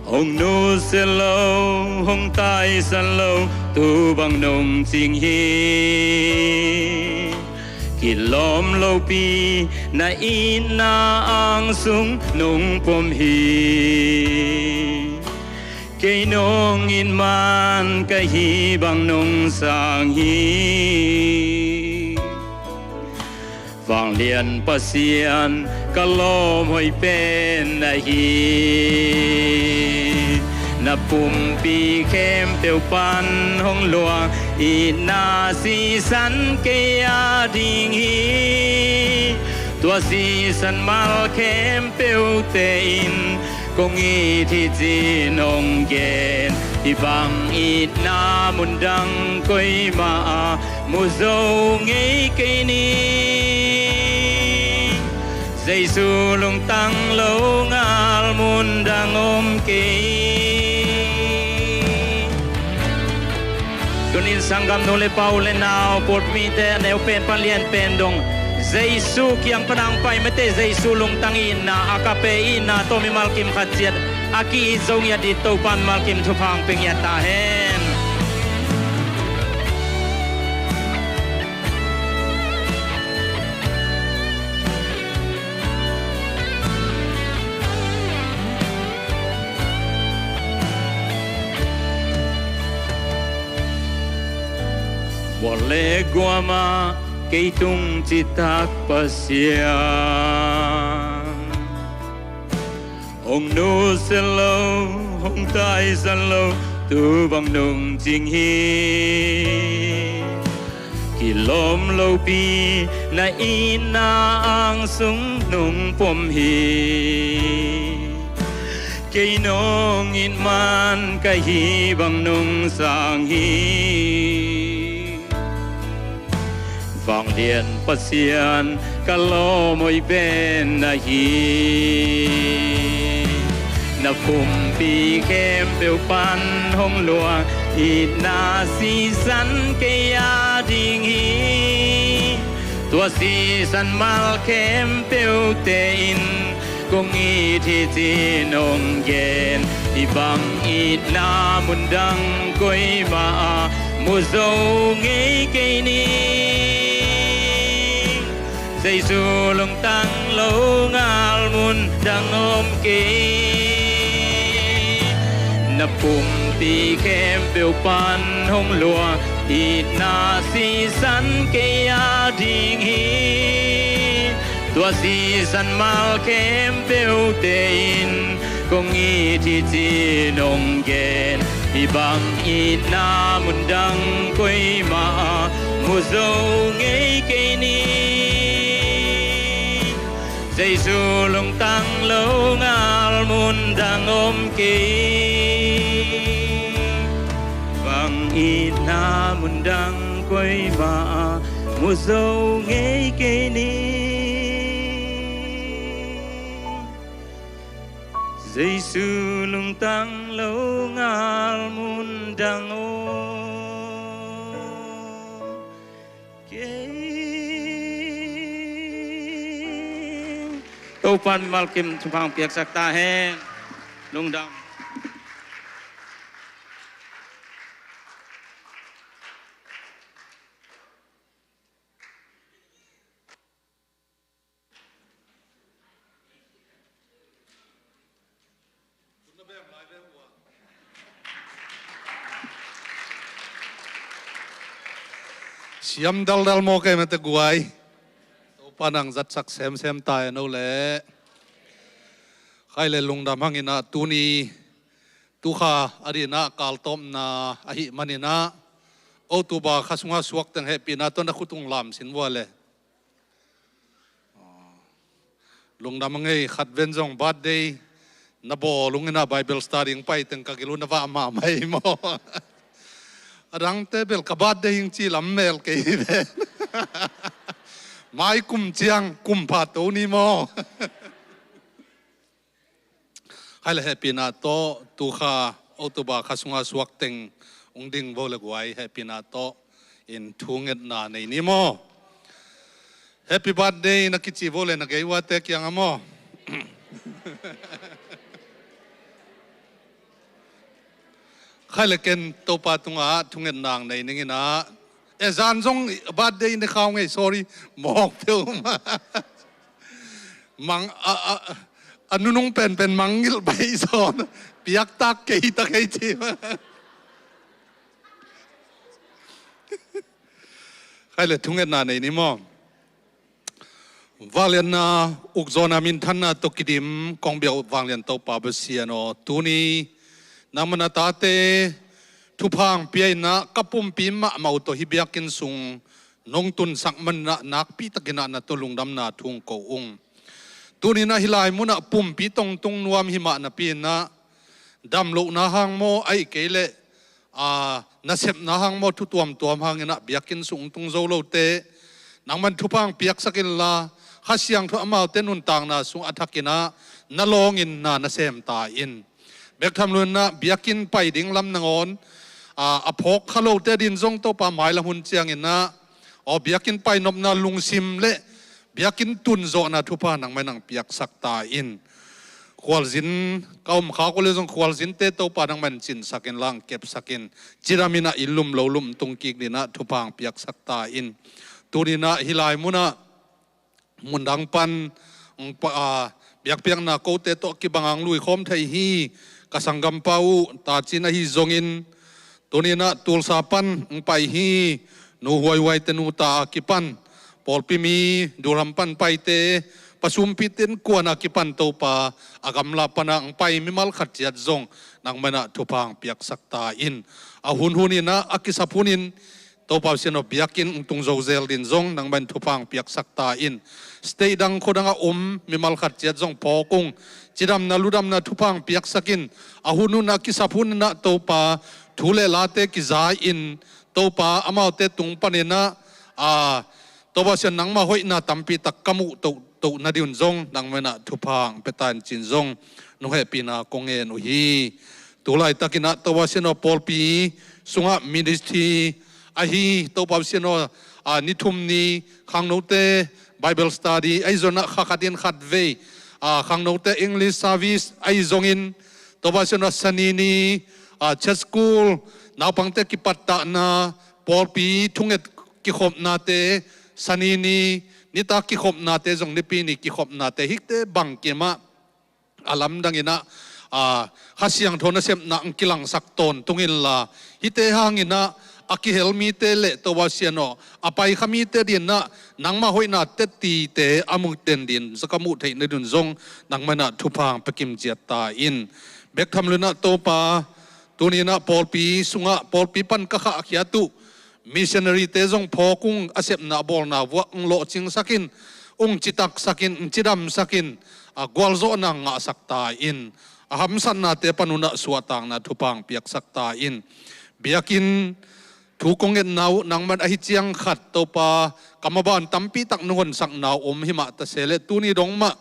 Hong nusia lo, hong taisan lo, tu bang nong cing hi. Kilawm lopi na itna ang sung nong pom hi. Kei nong it man ka hih bang nong sang hi. Vanglian Pasian ka lawm hoih pen na hi. Na pumpi khempeuh pan hong luang itna sisan kei a ding hi. Tua sisan mal khempeuhte in kong it hi ci-in hong gen. Hih bang itna mundang koimah ah mu zo ngei kei ni. Jesu lungtang lo ngal mundang om kei. Tunin sanggam nu le pa, u le nau, pawlpi mite a neu pen pan lian pen dong Jesu kiang pan ang pai mate, Jesu lungtang itna, agape itna tawh mimal kim khat ciat a ki-it zo ngiat ding Topa mimal kim thupha hong pia ngiat ta hen. Mual le guamah kei tung citak Pasian. Hong nusia lo, hong taisan lo, tu bang nong cing hi. Kilawm lopi na itna ang sung nong pom hi. Kei nong it man ka hih bang nong sang hi. Vanglian Pasian ka lawm hoih pen na hi. Na pumpi khempeuh pan hong luang itna sisan kei a ding hi. Tua sisan mal khempeuhte in kong it hi ci-in hong gen. Hih bang itna mundang koimah ah mu zo ngei kei ni. Jesu lungtang lo ngal mundang om kei. Na pumpi khempeuh pan hong luang itna sisan kei a ding hi. Tua sisan mal khempeuhte in kong it hi ci-in hong gen. Hih bang itna mundang koimah ah mu zo ngei kei ni. Jesu lungtang lo ngal mundang om kei. Bang itna mundang koimah ah mu zo ngei kei ni. Jesu lungtang lo ngal mundang om kei. Topa'n mimal kim thupha hong piaksak ta hen. Lungdam. Siam daldal maw kei mate guai. Topa nang zatsak semsem ta e no le. Khai le lungdam hang in ah tuni tukha a ding ah kaltawpna ahih manin ah October kha sungah suak teng hehpihna tawh na khut ung lam sin vua le. Lungdam a ngei khat ven zong birthday na bawl ung in ah Bible study ung pai teng ka gil uh na vah mahmah hi maw. A dangte bel ka birthday hing ci lam mel kei hi ven. Mai kum ciang kum pha to ni maw? Khai le hehpihna tawh tu kha October kha sunga suak teng ung ding vo le guai hehpihna tawh in thungetna nei ni maw? Happy birthday na kici vo le na gei uate kiang a maw? Khai le ken Topa tungah thungetna nei ning in ah, e zan zong birthday ni khau ngei, sorry, mawk peuhmah. Mang a, a, a nunung penpen mangngilh bai zawn piaktak kei ta kei ci. Khai le thungetna nei ni maw? Vangliatna ukzawhna minthanna tawh kidim kong biak vanglian Topa Pasian aw, tuni nangman a tate thupha hong pia in ah ka pumpi mahmah uh tawh hih biakinn sung nong tunsak man in ah nakpi takin ah na tawh lungdamna thu hong ko ung. Tuni in ah hih lai munah pumpi tongtung nuam hi mah napi in ah damlohna hang maw, ahih kei leh a, nasepna hang maw, thu tuamtuam hang in ah biakinn sung tung zo lote nangman thupha hong piaksak inla, Kha Siangtho amaute nuntakna sung a thak in ah na lawng in na na sem ta in. Bek tham lo in ah biakinn pai ding lam nangawn a, a phawk kha lote din zong Topa mailam hun ciang in ah aw, biakinn pai nopna lungsim le biakinn tunzawhna thupha nangmah in hong piaksak ta in. Khualzin ka om khak uh le zong khualzinte Topa nangmah in cinsak inla hong kepsak in. Cidam in ah inn lum lo lum tung kik ding in ah thupha hong piaksak ta in. Tuni in ah hih lai munah mundang pan hong pa, a, biakpiakna kote tawh kibang hong lui khawm thei hi. Ka sanggampa uh Tacin ahi zongin, tuni in ah Tulsa pan hong pai hi. Nu Huaihuai te nu ta a kipan, pawlpi mi Durham pan paite, Pa Sumpite innkuan a kipan Topa a gamla pan ah hong pai mimal khat ciat zong nangmah in ah thupha hong piaksak ta in. A hunhun in ah, a kisap hun in Topa Pasian aw, biakinn hong tung zo zel din zong nangmah in thupha hong piaksak ta in. State dang khua dang a om mimal khat ciat zong phawk ung. Cidamna ludamna thupha hong piaksak in. A hunhun a kisap hun in ah Topa thu le late kiza in Topa amaute tung pan in ah, a, Topa Pasian nangmah hoihna tampi tak ka muh toh, toh nading un zong nangmah in ah thupha hong pia ta in ci-in zong nong hehpihna kong ngen uh hi. Tu laitak in ah Topa Pasian aw, pawlpi sungah ministry ahi Topa Pasian aw, a, ni thum ni khangnote Bible study ahi zongin ah kha khat in khat vei, a, khangnote English service ahi zongin Topa Pasian aw, Sani ni, a, church school naupangte kipattahna, pawlpi thunget kikhopnate, Sani ni nitak kikhopnate zong Nipi ni kikhopnate, hihte bangkim ah a lamdang in ah, a, Kha Siangtho nasepna hong kilangsak tawntung inla, hihte hang in ah a kihel mite le Topa Pasian aw, a paikha mite ading in ah nangmah hoihna tettite a mu den ding in zong ka muh theih nading un zong nangmah in ah thupha hong pia kimciat ta in. Bek tham lo in ah Topa, tuni in ah pawlpi sungah pawlpi pan ka khahkhiat uh missionary-te zong phawk ung, a sepna a bawlna vuah hong lawhcingsak in, hong citaksak in, hong cidamsak in, a, gualzawhna hong ngahsak ta in. A hamsatnate pan un ah suahtakna thupha hong piaksak ta in. Biakinn thu kong ngetna uh nangman ahi ciang khat Topa, ka maban tampi tak nong honsakna uh om hi mah ta se leh tuni dong mah,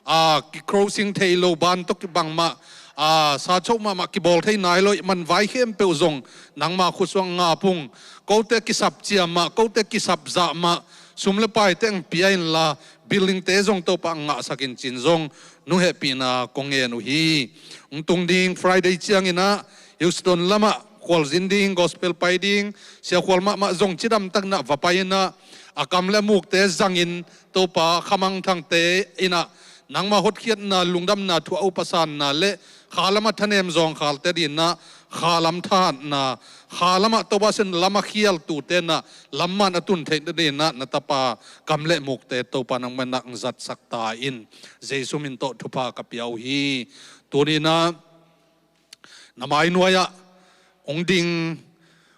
a, ki-crossing thei lo, ban tawh kibang mah, a, sa choh mahmah kibawl thei nai lo ahih man vai khempeuh zong nangma khutsuang ngap ung. Kote kisap ciam mah, kote kisap zah mah, sum le paite hong pia inla, building-te zong Topa hong ngahsak in ci-in zong nong hehpihna kong ngen uh hi. Hong tung ding Friday ciang in ah Houston lamah khualzin ding, gospel pai ding siakhual mahmah zong cidam takin ah va pai in ah, a kam le mukte zangin Topa, khamangthangte in ah nangma hotkhiatna, lungdamna thu a upasanna le kha lamah thanem zawngkhalte ading in ah kha lam thahatna, kha lamah Topa Pasian lam a khialtute in ah lamman a tun theih nading in ah na tapa kam le mukte Topa nangman ah hong zatsak ta in. Jesu min tawh thupha ka pia uh hi. Tuni in ah na mai nuai-ah hong ding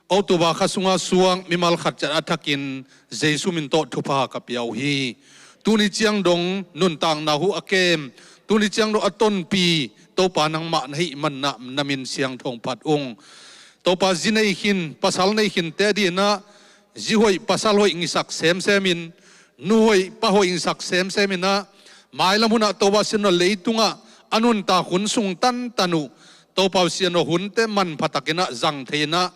October kha sunga suak mimal khat ciat a thakin Jesu min tawh thupha ka pia uh hi. Tuni ciang dong nuntakna huh a kem, tuni ciang dong a tonpi Topa nangmah na hih man ah na min siangtho hong phat ung. Topa, zi nei khin, pasal nei khin te adinah zi hoih pasal hoih ngisak semsemin, nu hoih pa hoih ngisak semseminah, mailam hunah Topa Pasian aw, leitungah a nuntak hun sung tantan uh Topa Pasian aw, hunte manpha takinah zang thei inah,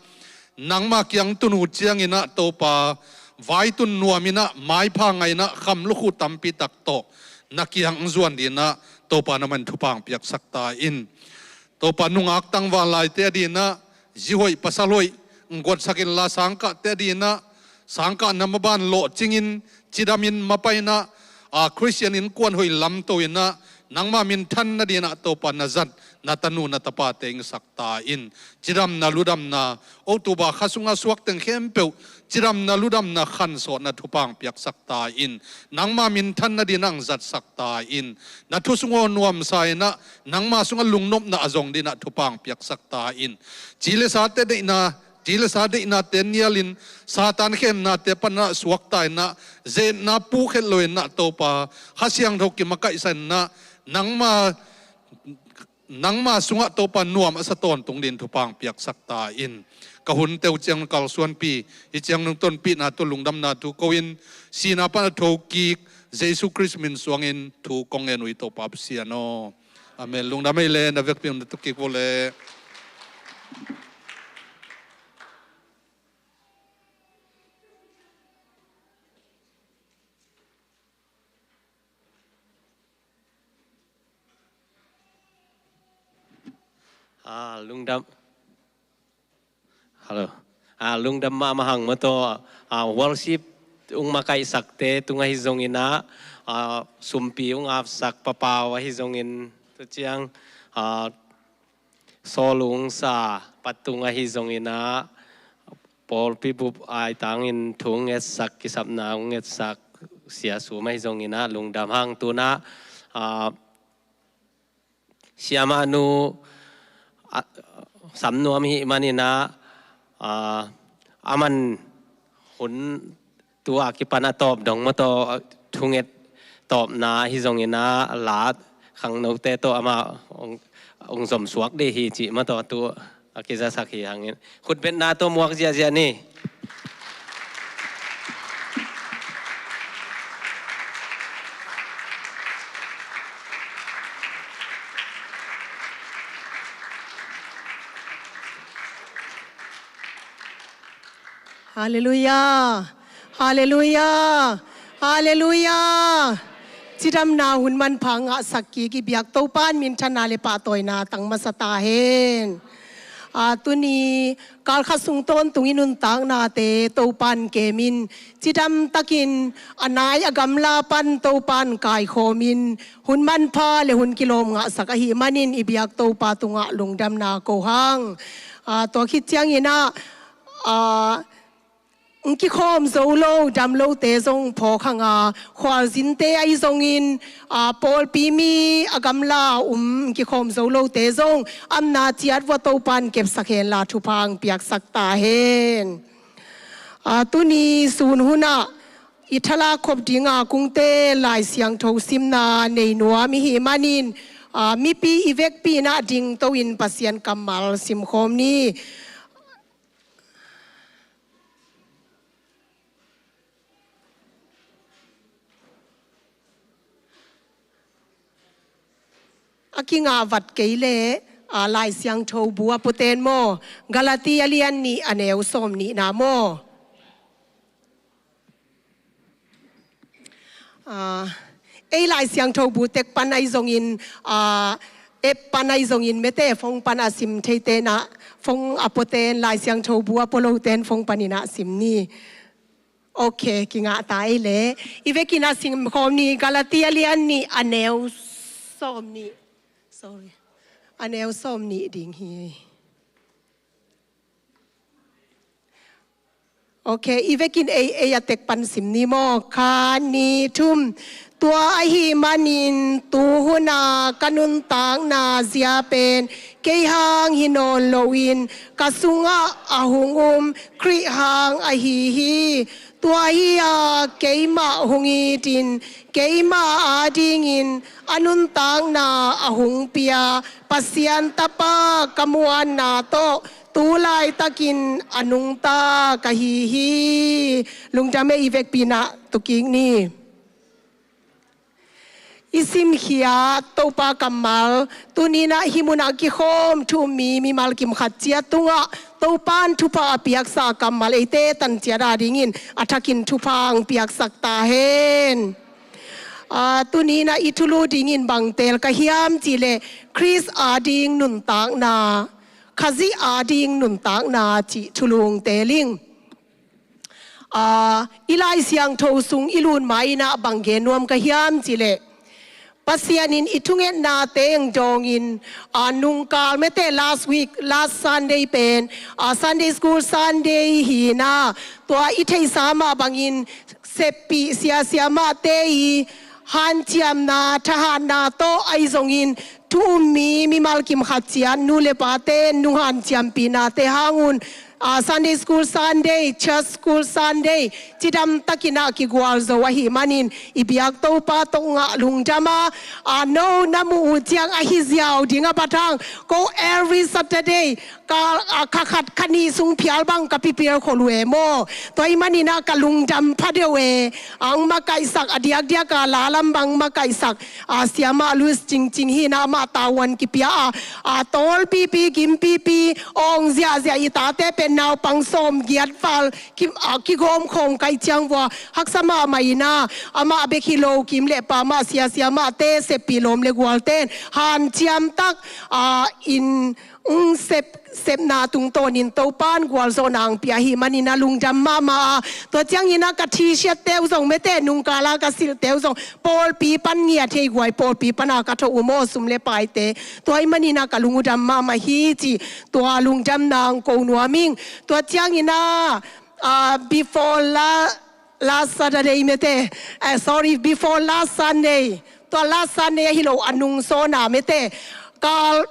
nangma kiang tun uh cianginah Topa, vaitun nuaminah, maipha ngainah, kham lukhu tampi tak tawh na kiang zuan dinah Topa, na man thupha hong piaksak ta in. Topa, nungak tangval laite adinah zi hoih pasal hoih guatsak inla, sangkahte adinah sangkah na maban lawhcingin, cidamin mapainah, a, Khristian innkuan hoih lamto inah nangma minthan nadinah Topa, na zat na tanu na tapate hong sak ta in. Cidamna ludamna, October kha sungah suak teng khempeuh cidamna ludamna khansawhna thupha hong piaksak ta in. Nangma minthan nadinah hong zatsak ta in. Na thu sung aw nuamsa inah, nangma sungah lungnopna a zong dinah thupha hong piaksak ta in. Ci le sate deihna, ci le sa deihnate nialin, Satan khemnate panah suakta inah, ze-etna pukhet lo inah Topa, Kha Siangtho kimakaihsa inah, nangma, nangma sungah Topa nuam a sa tawntung din thupha hong piaksak ta in. Ka hunte uh ciang kalsuanpih, hih ciang nong tonpihna tawh lungdamna thu ko-in, sihna pan a thokik Jesu Khrist min suangin thu kong ngen uh hi, Topa Pasian aw. Amen. Lungdam ei le, na vekpi na tukik vo le. Ah, lungdam. Hello. Ah, lungdam mahmah hang maw taw, ah, worship ung makaihsakte tung ahi zongin ah, ah, sumpi ung apsak papau ahi zongin, tu ciang, ah, sawl ung sa patung ahi zongin ah, pawlpi bup aitangin thu ung etsak, kisapna ung etsak, sia sum ahi zongin ah, lungdam hang. Tu-in ah, ah, siamahnu, a, sam nuam ahih manin ah, a, aman hun tu a kipan a tawp dong maw taw, thunget tawpna ahi zongin ah, la khangnote tawh amah ong, ong zomsuak dih hi cih maw taw, tu a kizasak hi hangin, khutbetna tawh muak ziahziah ni. Halleluiah. Halleluiah. Halleluiah. Cidamna hun manpha ngahsak kik i biak Topa in minthanna le pahtawina tang masa ta hen. A, tuni kal khat sung tawntung i nuntaknate Topa in kemin, cidam takin a nai a gamla pan Topa in kaikhawmin, hun manpha le hun kilawm ngahsak ahih manin i biak Topa tungah lungdamna ko hang. A, tua khit ciangin ah, a, ong kikhawm zo lo, dam lote zong phawk hang a, khualzinte ahi zongin, a, pawlpi mi a gamla um ong kikhawm zo lote zong amna ciat vua Topa in kepsak henla thupha ong piaksak ta hen. A, tuni sun hunah i thalak khop dinga kungte Lai Siangtho simna nei nuam i hih manin, a, mipi i vekpi in ah dingto in Pasian kammal simkhawm ni. A kingah vat kei leh, a, Lai Siangtho bu a puaten maw, Galati a lian nih a neu sawm nihna maw. A, ei Lai Siangtho bu tek pan ahi zongin, a, app pan ahi zongin, mete phone pan a sim theite in ah, phone a puaten, Lai Siangtho bu a pua lote in phone panin ah sim ni. Ok, kingah ta ei leh. I vekin ah simkhawm ni, Galati a lian nih a neu sawm nih. Sorry. A neu sawm nih ding hi. Ok, i vekin ei, ei a tek pan sim ni maw. Khat, nih, thum. Tua ahih manin tu huna ka nuntakna zia pen kei hang hi nawn loin ka sungah a hong um Khrih hang ahi hi. Tua hi-a keimah hong itin keimah adingin a nuntakna a hong pia Pasian Tapa ka muanna tawh Tu laitakin a nungta ka hi hi. Lungdam e, i vekpi-in ah tu kik ni. I simkhiat Topa kammal, tuni-in ah hih munah kikhawm thu um mi mimal kim khat ciat tungah Topa in thupha a piaksa kammal eite tan ciat adingin a thakin thupha hong piaksak ta hen. Ah, tuni-in ah i thulu dingin bang teel ka hiam cih leh Khrist ading nuntakna, Khazih ading nuntakna cih thulu hong teel ing. Ah, i Lai Siangtho sung i lut ma-in ah bang gen nuam ka hiam cih leh, Pasian in i thungetnate hong dawngin, ah, nungkal mete last week, last Sunday pen, ah, Sunday School Sunday hi-in ah, tua i theihsa mah bangin seppih sia siamahte i hanciamna, thahatna tawh ahi zongin thu um mi mimal kim khat ciat nu le pate nunghanciampihnate hang un, ah, Sunday School Sunday, Church School Sunday cidam takin ah kigualzo ahih manin i biak Topa tungah lungdam a, ah, no na muh uh ciang ahi ziau ding a bat hang, ko every Saturday ka, ah, kha khat kha nih sung phial bang ka prepare khol uh e maw. Tua ahih manin ah ka lungdam pha deuh e. Hong makaihsak a diakdiak a la lam bang makaihsak, ah, Siamah Louis Cingcing hi-in ah amah tavuan kipia a, ah, tawlpipi gimpipi awng ziahziah i tate pen naupang sawmgiat val ki, ah, kigawm khawng ka hih ciang vua haksa mahmah in ah, amah bek hi lo, kim le pa mah, sia siamahte, seppih lawm le gualten hanciam tak, ah, in, mm, sep, sepna tungtawnin Topa in gualzawhna hong pia ahih manin ah lungdam mahmah a. Tua ciangin ah ka T-shirt-te uh zong mete, nungkal a ka silhte uh zong pawlpi pan ngiat hi guai, pawlpi pan a ka thoh uh maw, sum le paite. Tua ahih manin ah ka lung uh dam mahmah hi ci, tua lungdamna hong ko nuam ing. Tua ciangin ah, ah, before la, last Saturday mete, eh, sorry, before last Sunday, tua last Sunday ahi lo, a nung sawna mete, kal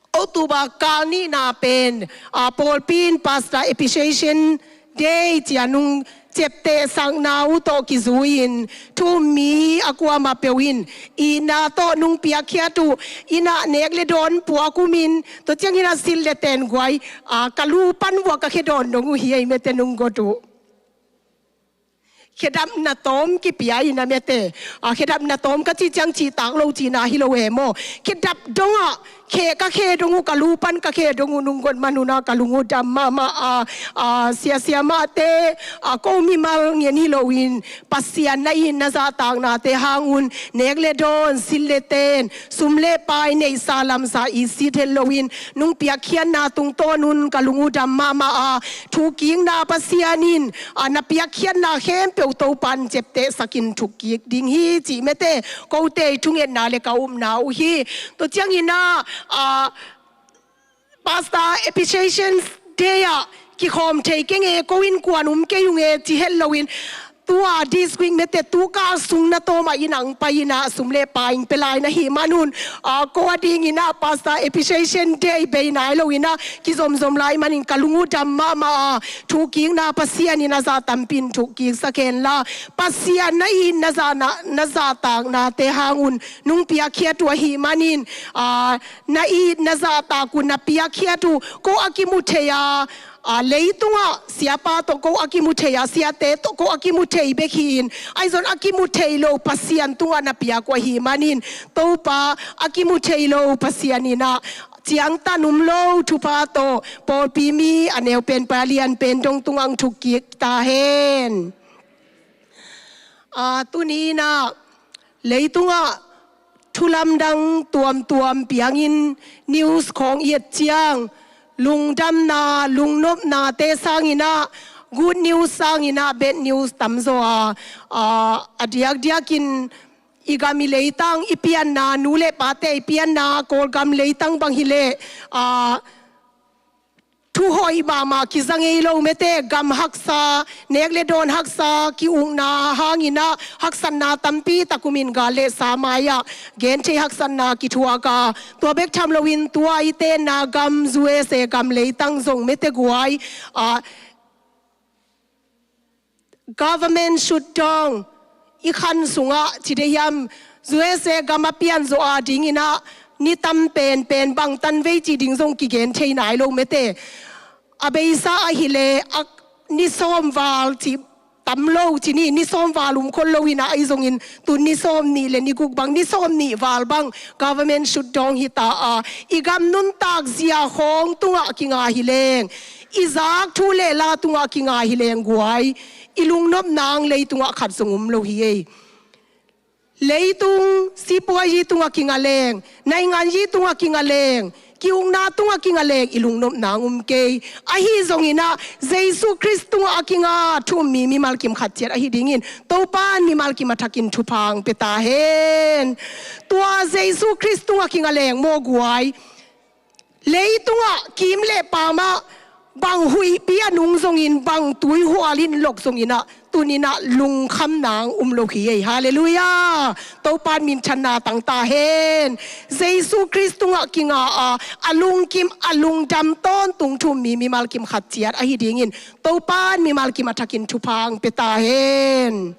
October kal nihna pen, ah, pawlpi in Pastor Appreciation Day ci-a nung ciaptehsakna uh tawh kizui-in thu um mi a kuamah peuh in itna tawh nung piakkhiat uh, inn ah nek le dawn puak um in, tua ciangin ah silh le ten guai, ah, ka lu pan vua ka khe dawn dong uh hi ei mete, nung got uh. Khedapna tawm kipia in a mete. Ah, khedapna tawm ka cih ciang cihtak lo cihna hi lo e maw. Khedap dong ah, khe ka khe dong uh, ka lu pan ka khe dong uh, nung got man un ah ka lung uh dam mahmah a, ah, sia siamahte, ah, ko mimal ngen hi loin, Pasian na it na zahtaknate hang un, nek le dawn, silh le ten, sum le pai, neihsa lamsa i sit het loin, nung piakkhiatna tungtawn un ka lung uh dam mahmah a, thukikna Pasian in, ah, na piakkhiatna khempeuh Topa in ciaptehsakin thukkik ding hi cih mete, kote i thungetna le ka upna uh hi. Tua ciangin ah, ah, Pastor Appreciation Day ah kikhawm thei keng e, ko innkuan um kei ung e ci het loin, tua this week mete, tu kal sung na tawm ah inn ah hong pai in ah sum le pai hong pia lai na hih man un, ah, ko adingin ah Pastor Appreciation Day bei nai loin ah kizomzom lai manin ka lung uh dam mahmah a, thukikna Pasian in a zah tampi in thukkiksak hen la, Pasian na it na zahna, na zahtaknate hang un nung piakkhiat uh ahih manin, ah, na it na zahtak uh, na piakkhiat uh, ko a kimu thei a, ah, leitungah siapa tawh ko a kimu thei a, siate tawh ko a kimu thei bek hi-in, ahi zong a kimu thei lo Pasian tungah na piak uh ahih manin, Topa a kimu thei lo Pasian in ah ciangtan um lo thupha tawh pawlpi mi a neu pen pai a lian pen dong tungah hong thukkik ta hen. Ah, tuni-in ah leitungah thu lamdang tuamtuam piangin news khawng i et ciang, lungdamna, lungnopnate sangin ah, good news sangin ah bad news tamzaw a, ah, a diakdiakin i gam i leitang i pianna, nu le pate i pianna, Kawlgam leitang bang hi leh, ah, thuhoih mahmah kiza ngei lo mete, gam haksa, nek le dawn haksa, ki-ukna hangin ah haksatna tampi tak um in, gal le sa mai-ah genthei haksatna kithuak a, tua bek tham loin tua i tenna gam U S A gam leitang zong mete guai, ah, government shutdown i khan sungah ci dei hiam, U S A gam a pianzawh adingin ah ni tam penpen bang tan vei cih ding zong kigen thei nai lo mete. A beisa ahih leh a ni sawm val cih tam lo ci ni, ni sawm val um khol lo hi-in ah, ahi zongin tu ni sawm nih le ni guk bang, ni sawm nih val bang government shutdown hi ta a, i gam nuntak zia khawng tungah kinga hi leng, i zak thu le la tungah kinga hi leng guai, i lungnop nang leitungah khat zong um lo hi ei. Leitung sipuazi tungah kinga leng, nainganzi tungah kinga leng, ki-ukna tungah kinga leng, i lungnop nang um kei. Ahi zongin ah Jesu Khrist tungah a kinga thu-um mi mimal kim khat ciat ahi dingin Topa'n mimal kim a thakin thupha hong pia ta hen. Tua Jesu Khrist tungah kinga leng maw guai, leitungah kim le paam ah bang huihpi a nung zongin, bang tuihual in lok zongin ah, tuni-in ah lungkham nang um lo hi ei. Halleluiah. Topa'n minthanna tang ta hen. Jesu Khrist tungah kinga a, a lungkim a lungdam tawntung thu-um mi mimal kim khat ciat ahi dingin Topa'n mimal kim a thakin thupha hong pia ta hen.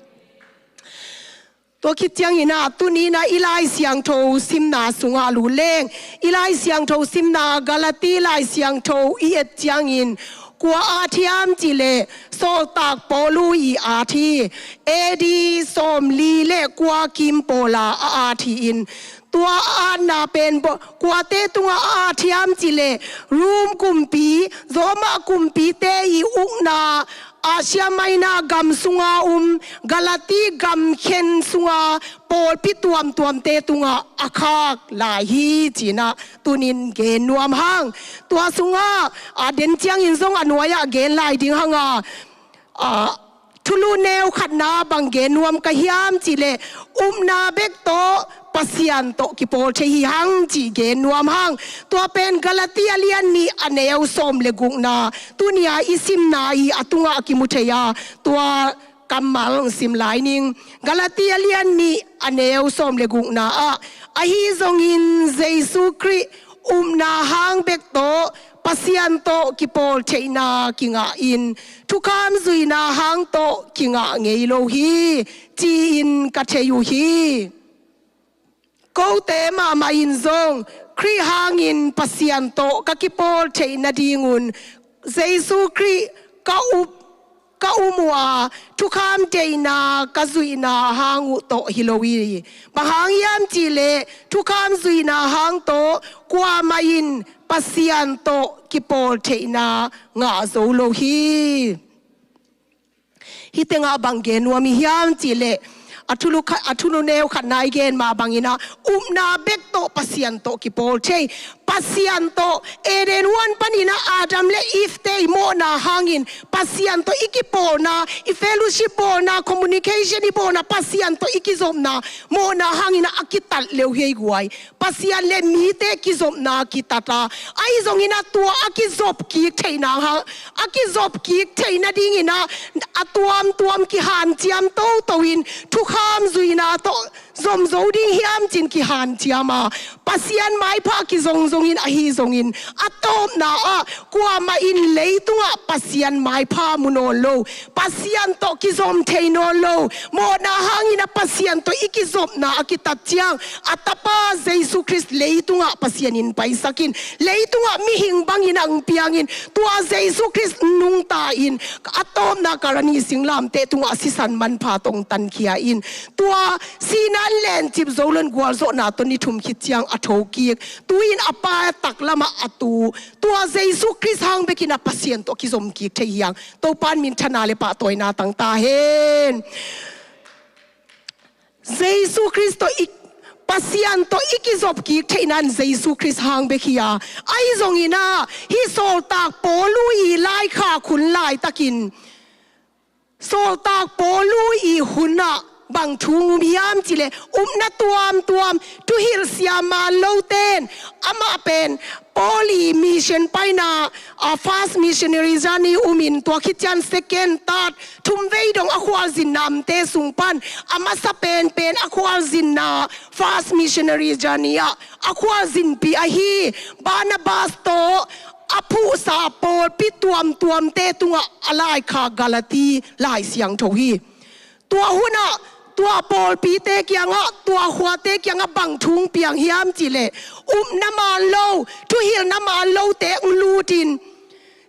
Tua khit ciangin ah, tuni-in ah i Lai Siangtho simna sungah lut leng, i Lai Siangtho simna Galati Lai Siangtho i et ciangin, kua at hiam cih leh Sawltak Paulu i at hi. A D sawmli le kua kim pawl ah a at hi-in, tua a atna pen bo-, kuate tungah a at hiam cih leh Rom kumpi, Roma kumpite i ukna Asia Minor gam sunga um Galati gam khen sunga pawlpi tuamtuamte tungah a khak lai hi ci-in ah tuni-in gen nuam hang. Tua sungah a den ciangin zong a nuai-ah gen lai ding hang a, a, thulu neu khatna bang gen nuam ka hiam cih leh, upna bek tawh Pasian tawh kipawl thei hi hang cih gen nuam hang. Tua pen Galati a lian nih a neu sawm le gukna, tuni-a i simna i a tungah a kimu thei a, tua kammal sim lai ning. Galati a lian nih a neu sawm le gukna ah, ahi zongin Jesu Khrih upna hang bek tawh Pasian tawh kipawl theihna kingah in, thukham zuihna hang tawh kingah ngei lo hi, ci-in ka thei uh hi. Kote mahmah in zong Khrih hangin Pasian tawh ka kipawl theih nadingun Jesu Khrih ka up, ka um uh a, thukham deihna ka zuihna hang uh tawh hi lo hi. Bang hang hiam cih leh thukham zuihna hang tawh kuamah in Pasian tawh kipawl theihna ngah zo lo hi. Hih tengah bang gen nuam i hiam cih leh, a thulu kha-, a thulu neu khatna i gen mah bangin ah, upna bek tawh Pasian tawh kipawl thei. Pasian tawh Eden huan panin ah Adam le Eve te i mawhna hangin Pasian tawh i kipawlna, i fellowship bawlna, communication i bawlna, Pasian tawh i kizopna, mawhna hangin ah a kitat leuh hi ei guai. Pasian le mite kizopna kitat a, ahi zongin ah tua a kizop kik theihna hang, a kizop kik theih nadingin ah a tuamtuam kihanciam toto in thukham zuihna tawh zom zo ding hiam ci-in kihanciam a, Pasian maipha kizong zongin, ahi zongin a tawpna ah kuamah in leitungah Pasian maipha mu nawn lo, Pasian tawh kizom thei nawn lo, mawhna hangin ah Pasian tawh i kizopna a kitat ciang, a Tapa Jesu Khrist leitungah Pasian in paisak in, leitungah mihing bangin hong piang in, tua Jesu Khrist nungta in, a tawpna Kalvari singlamteh tungah sisan manpha tawh hong tankhia in, tua sihna lencip zo lo-in gualzawhna tawh ni thum khit ciang a thokik, tu-in a Pa taklamah a tu, tua Jesu Khrist hang bekin ah Pasian tawh kizom kik thei hi hang. Topa'n minthanna le pahtawina tang ta hen. Jesu Khrist tawh i, Pasian tawh i kizop kik theihna in Jesu Khrist hang bek hi a, ahi zongin ah hih Sawltak Paulu i laikhak hun laitakin, Sawltak Paulu i hun ah bang thu hong um hiam cih leh, upna tuamtuam, thuhilh siam man lote in, amah pen Paul i mission paina, a, first missionary journey um in, tua khit ciang second, third, thumvei dong a khualzinna omte sung pan a masa penpen a khualzinna first missionary journey ah a khualzinpih ahi Barnabas tawh a phuhsa pawlpi tuamtuamte tungah a laikhak Galati Lai Siangtho hi. Tua hun ah Tua pawlpite kiangah, tua khuate kiangah bang thu hong piang hiam cih leh, upna man lo, thuhilhna man lote hong lutin,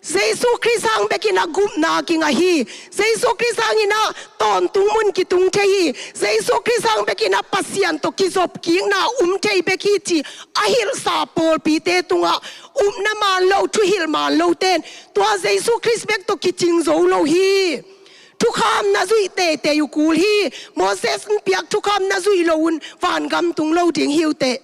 Jesu Khrist hang bekin ah gupna kingah hi. Jesu Khrist hangin ah tawntung mun kitung thei hi. Jesu Khrist hang bekin ah Pasian tawh kizopkikna um thei bek hi cih a hilhsa pawlpite tungah upna man lo, thuhilh man lote in tua Jesu Khrist bek tawh kicing zo lo hi. Thukhamna zuih teitei uh kul hi. Moses in piak thukhamna zuih loh un vangam tung lo ding hi uh teh.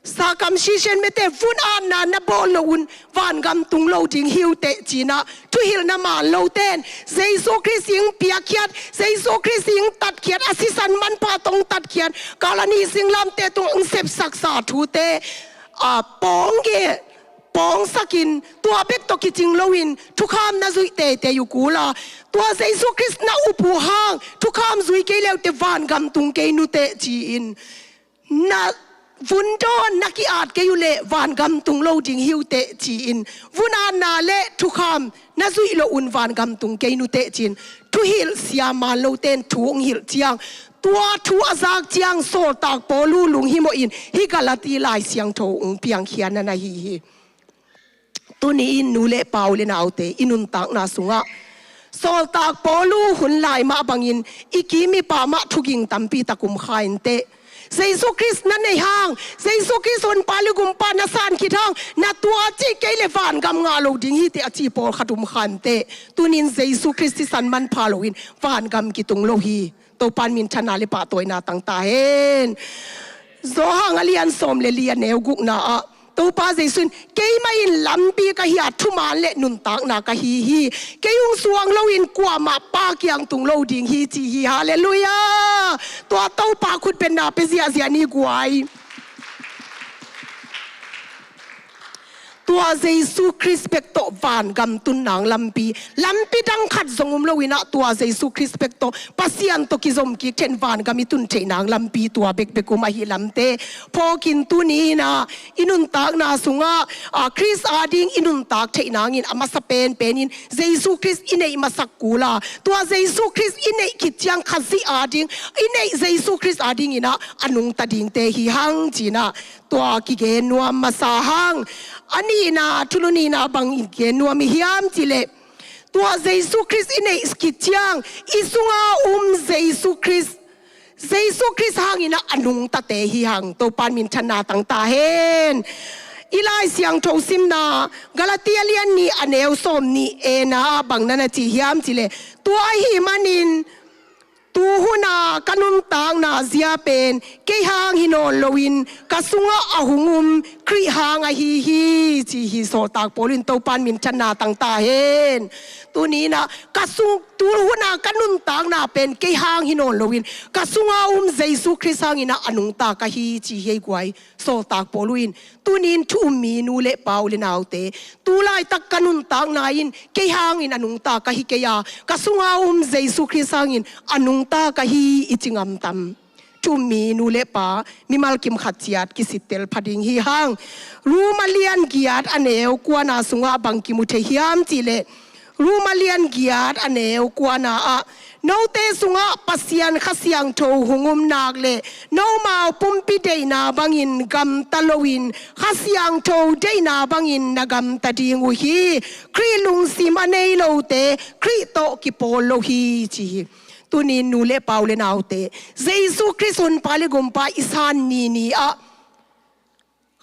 Circumcision mete vun-atna na bawl loh un vangam tung lo ding hi uh teh ci-in ah thuhilhna man lote in Jesu Khrist in piakkhiat, Jesu Khrist in tatkhiat, a sisan manpha tawh hong tatkhiat, Kalvari singlamteh tungah hong sepsaksa thute, a, pawng ge, pawngsakin tua bek tawh kicing loin thukhamna zuih teitei uh kul a, tua Jesu Khrist na up uh hang thukham zui kei le uh teh vangam tung kei nu teh ci-in, na vun dawn na ki-at kei uh leh vangam tung lo ding hi uh teh ci-in, vun-atna le thukham na zuih loh un vangam tung kei nu teh ci-in, thuhilh siam man lote in thu hong hilh ciang, tua thu a zak ciang sawltak Paulu lunghimawhin hih Galati Lai Siangtho hong piangkhia na na hi hi. Tuni-in nu le pa, u le naute, i nuntakna sungah sawltak Paulu hun lai mah bangin i kim i pam mah thuging tampi tak um kha in teh. Jesu Khrist na nei hang, Jesu Khrist honpa le gumpa na san khit hang, na tua cih kei le vangam ngah lo ding hi teh a ci pawlkhat um kha in teh. Tuni-in Jesu Khrist sisan manpha loin vangam kitung lo hi. Topa in minthanna le pahtawina tang ta hen. Johan a lian sawm le li, a neu gukna ah Topa Jesu in, "Keimah in lampi ka hi a, thuman le nuntakna ka hi hi. Kei hong suang loin kuamah Pa kiang tung lo ding hi," ci hi. Halleluiah. Tua Topa khutbetna pia ziahziah ni guai. Tua Jesu Khrist bek tawh vangam tun nang lampi, lampi dang khat zong um loin ah tua Jesu Khrist bek tawh, Pasian tawh kizom kik theih in vangam i tun theih nang lampi tua bekbek um ahih lamte phawkin tuni-in ah i nuntakna sungah, a, Khrist ading i nuntak theih nangin a masa penpenin Jesu Khrist i neih masak kul a, tua Jesu Khrist i neih khit ciang Khazih ading, i neih Jesu Khrist adingin ah a nungta dingte hi hang ci-in ah tua kigen nuam masa hang. A nihna, thulu nihna bang i gen nuam i hiam cih leh, tua Jesu Khrist i neih khit ciang i sunga um Jesu Khrist, Jesu Khrist hangin ah a nungtate hi hang. Topa in minthanna tang ta hen. I Lai Siangtho simna, Galati a lian nih, a neu sawm nih, e na ah bang na na ci hiam cih leh, "Tua ahih manin tu huna ka nuntakna zia pen kei hang hi nawn loin ka sungah a hong um Khrih hang ahi hi," ci hi. Sawltak Paulu in, Topa in minthanna tang ta hen. Tuni-in ah ka sung, tu huna ka nuntakna pen kei hang hi nawn loin ka sunga um Jesu Khrist hangin ah a nungta ka hi ci hi ei guai. Sawltak Paulu in, tuni-in thu um mi nu le pa, u le naute, tu laitak ka nuntakna in kei hangin a nungta ka hi kei a, ka sunga um Jesu Khrist hangin a nungta ka hi i ci ngam tam? Thu um mi nu le pa, mimal kim khat ciat kisittel pha ding hi hang. Rom a lian giat, a neu kuana sungah bang kimu thei hiam cih leh, Rom a lian giat, a neu kuana ah, "Note sungah Pasian Kha Siangtho hong um nak leh, nomau pumpi deihna bangin gamta loin Kha Siangtho deihna bangin na gamta ding uh hi. Khrih lungsim a nei lote Khrih tawh kipawl lo hi," ci hi. Tuni-in nu le pa, u le naute, Jesu Khrist honpa le gumpa i san ni ni ah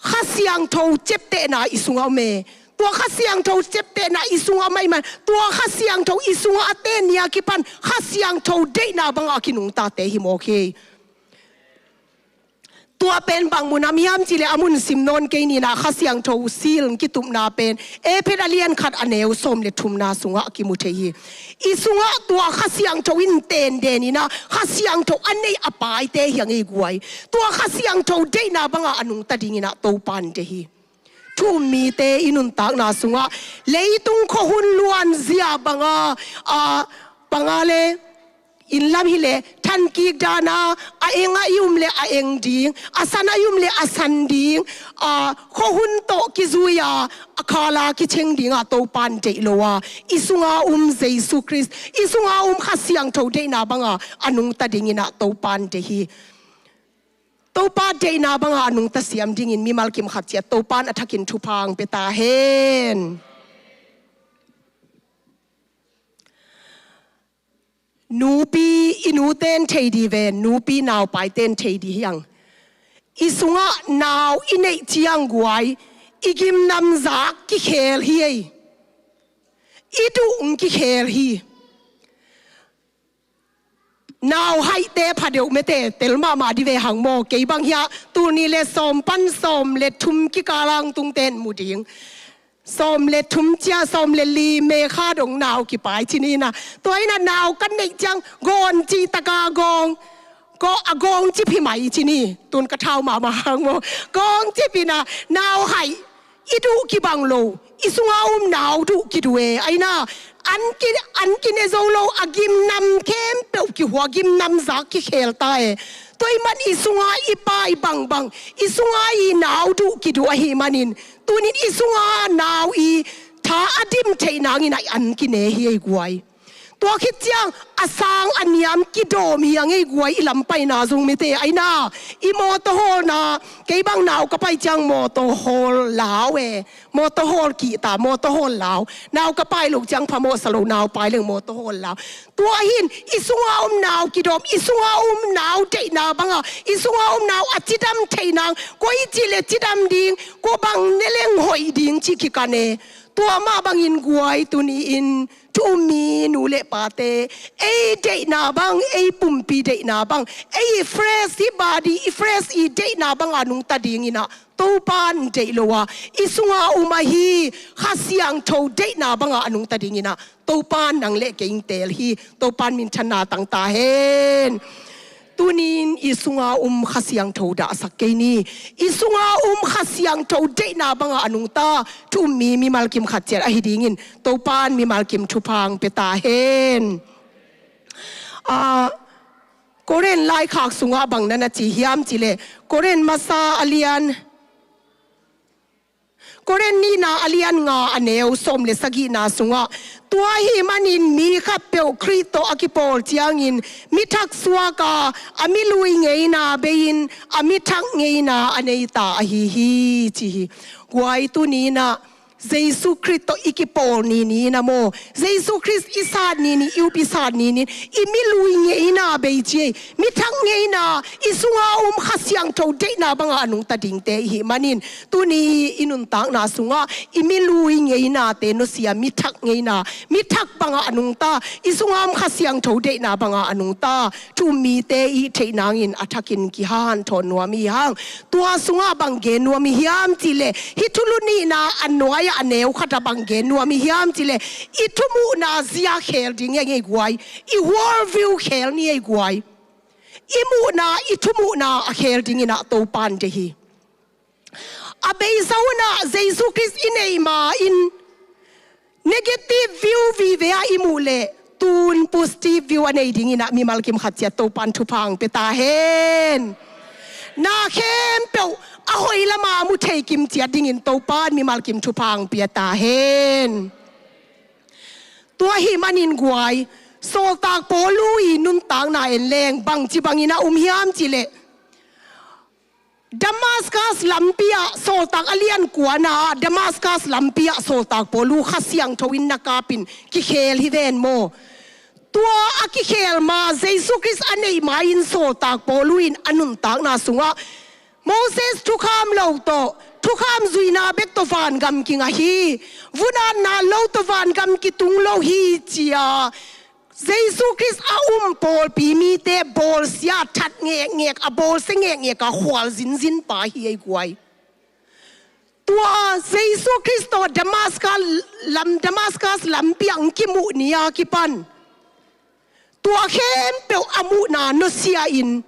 Kha Siangtho ciaptehna i sungah om e. Tua Kha Siangtho ciaptehna i sungah om ahih man, tua Kha Siangtho i sungah a ten ni a kipan Kha Siangtho deihna bangah a kinungtate hi mawk hi. Tua pen bang mun ah om hiam cih leh, a mun sim nawn kei ni, na Kha Siangtho seal kitupna pen Efesa a lian khat, a neu sawm le thumna sungah kimu thei hi. I sungah tua Kha Siangtho in tenden in ah Kha Siangtho a neih a paite hi hang ei guai. Tua Kha Siangtho deihna bangah a nungta dingin ah Topa in deih hi. Thu um mite i nuntakna sungah leitung khuahun luanzia banga, a, banga le Inn lam hileh thankik dana a eng a i um le a eng ding, a san a i um le a san ding, a khuahun tawh kizui-a a khala kicheng dingah Topan deih lo a, i sunga um Jesu Khrist, i sunga um Kha Siangtho deihna banga a nungta dinginah Topan deih hi. Topa deihna banga a nungta siam dingin mimal kim khat ciat Topan a thakin thupha hong pia ta hen. Nupi, i nu ten thei di ven, nupi naupai ten thei di hiang. I sungah nau i neih ciang guai, i gimnamzak kikhel hi ei. I duh hong kikhel hi. Nauhaihte phadeuh mete tel mahmah di ve hang maw, kei bang hiah tul nih le sawm pan sawm le thum kikal a hong tungten mu ding. Sawm le thum cia, sawm le li mekha dong nau kipai ci ni na. Tua inah nau kan neih ciang gawn cih taka gawng, gaw, a gawng cip hi mai ci ni. Tun ka thau mahmah hang maw. Gawng cip inah nauhaih i duh kibang lo, i sunga um nau duh kiduh e. Aina an ki, an kine zo lo, a gimnam khempeuh kihua, gimnamzak kikhel ta e. Tua ahih man i sunga i pai bangbang, i sunga i nau duh kiduh ahih manin, tunin i sunga nau i tha a dim theih nangin a an kine hi ei guai. Tua khit ciang a sang a niam kidawm hi a ngei guai i lam paina zung mite aina. I mawtaw hawlna, kei bang nau ka pai ciang mawtaw hawl lau e. Mawtaw hawl kihta, mawtaw hawl lau. Nau ka pai loh ciang phamawh sa lo, nau pai leng mawtaw hawl lau. Tua hin i sunga um nau kidawm, i sunga um nau deihna banga, i sunga um nau a cidam theih nang, koi cih le cidam ding, kua bang ne leng hoih ding cih kikan e. Tua mah bangin guai tuni-in thu um mi nu le pate, ei deihna bang, ei pumpi deihna bang, ei i fresh, i body i fresh i deihna banga nungta dinginah Topan deih lo a, i sunga um ahi Kha Siangtho deihna banga a nungta dinginah Topan nang le kei hong teel hi. Topan minthanna tang ta hen. Tunin i sunga um Kha Siangtho dahsak kei ni. I sunga um Kha Siangtho deihna banga a nungta thu um mi mimal kim khat ciat ahi dingin Topan mimal kim thupha hong pia ta hen. Ah, Korin laikhak sungah bang na na ci hiam cih leh, Korin masa a lian, Korin nihna a lian nga a neu sawm le sagihna sungah, tua ahih manin mi khatpeuh Khrih tawh a kipawl ciangin mi thak suak a, a mi lui ngeina bei-in a mi thak ngeina a nei ta ahi hi, ci hi. Guai, tuninah Jesu Khrih tawh i kipawl ni ni-in a maw, Jesu Khrih i sat ni ni, i up i sat ni ni-in i mi lui ngeina bei ci ei. Mi thak ngeina, i sunga um Kha Siangtho deihna banga a nungta dingte i hih manin, tuni i nuntakna sungah i mi lui ngeinate nusia, mi thak ngeina, mi thak banga a nungta, i sunga um Kha Siangtho deihna banga a nungta thu um mite i theih nangin a thakin kihanthawn nuam i hi hang. Tua sungah bang gen nuam i hiam cih leh, hih thulu nihna a nuai-ah a neu khatah bang gen nuam i hiam cih leh, i thumuhna zia khel ding hi a ngei guai, i world view khel ni ei guai. I muhna, i thumuhna a khel dinginah Topan deih hi. A beisa hunah Jesu Khrist i neih ma-in negative view vive-ah i muh leh, tun positive view a nei dinginah mimal kim khat ciat Topan thupha hong pia ta hen. Na khempeuh a hoih lama mu thei kim ciat dingin Topan mimal kim thupha hong pia ta hen. Tua ahih manin guai, Sawltak Paulu i nuntakna en leng bangci bangin a um hiam cih leh, Damascus lampi-ah, Sawltak a lian kuana-ah Damascus lampi-ah Sawltak Paulu Kha Siangtho in na kapin kikhel hi ven maw. Tua a kikhel ma, Jesu Khrist a neih ma-in Sawltak Paulu in a nuntakna sungah Moses thukham lo tawh, thukham zuihna bek tawh vangam kingah hi, vun-atna lo tawh vangam kitung lo hi, ci-a Jesu Khrist a um pawlpi mite bawlsia that ngekngek, a bawlsia ngekngek a khual zinzin pa hi ei guai. Tua Jesu Khrist tawh Damascus lam, Damascus lampi-ah hong kimuh ni-a kipan tua khempeuh a muhna nusia-in,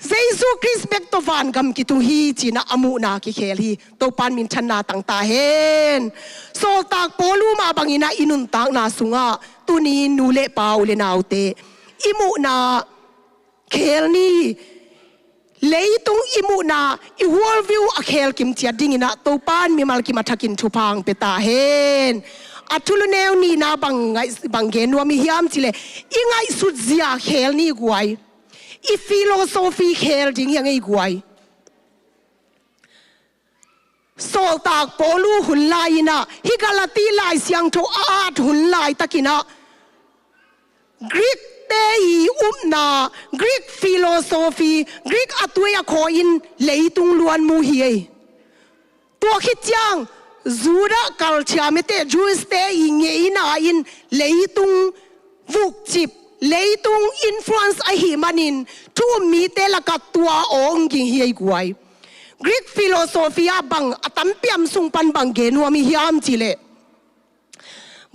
Jesu Khrist bek tawh vangam kitung hi, ci-in a muhna kikhel hi. Topan minthanna tang ta hen. Sawltak Paulu mah bangin a i nuntakna sungah tuni nu le pa, u le naute, i muhna khel ni. Leitung i muhna, i world view a khel kim ciat dingin ah Topa'n mimal kim a thakin thupha hong pia ta hen. A thulu neu nihna bang ngai, bang gen nuam i hiam cih leh, i ngaihsut zia khel ni guai. I philosophy khel ding hi ing ei guai. Sawltak Paulu hun lai-in ah, hih Galati Lai Siangtho a at hun laitakin ah, Greek te i upna, Greek philosophy, Greek a tui a khawi-in leitung luan mu hi ei. Tua khit ciang, Judah culture mete, Jews te i ngeina in leitung vukcip, leitung influence ahih manin, thu um mite lakah tua aw hong ging hi ei guai. Greek philosophy ah bang a tampi om, sung pan bang gen nuam i hiam cih leh,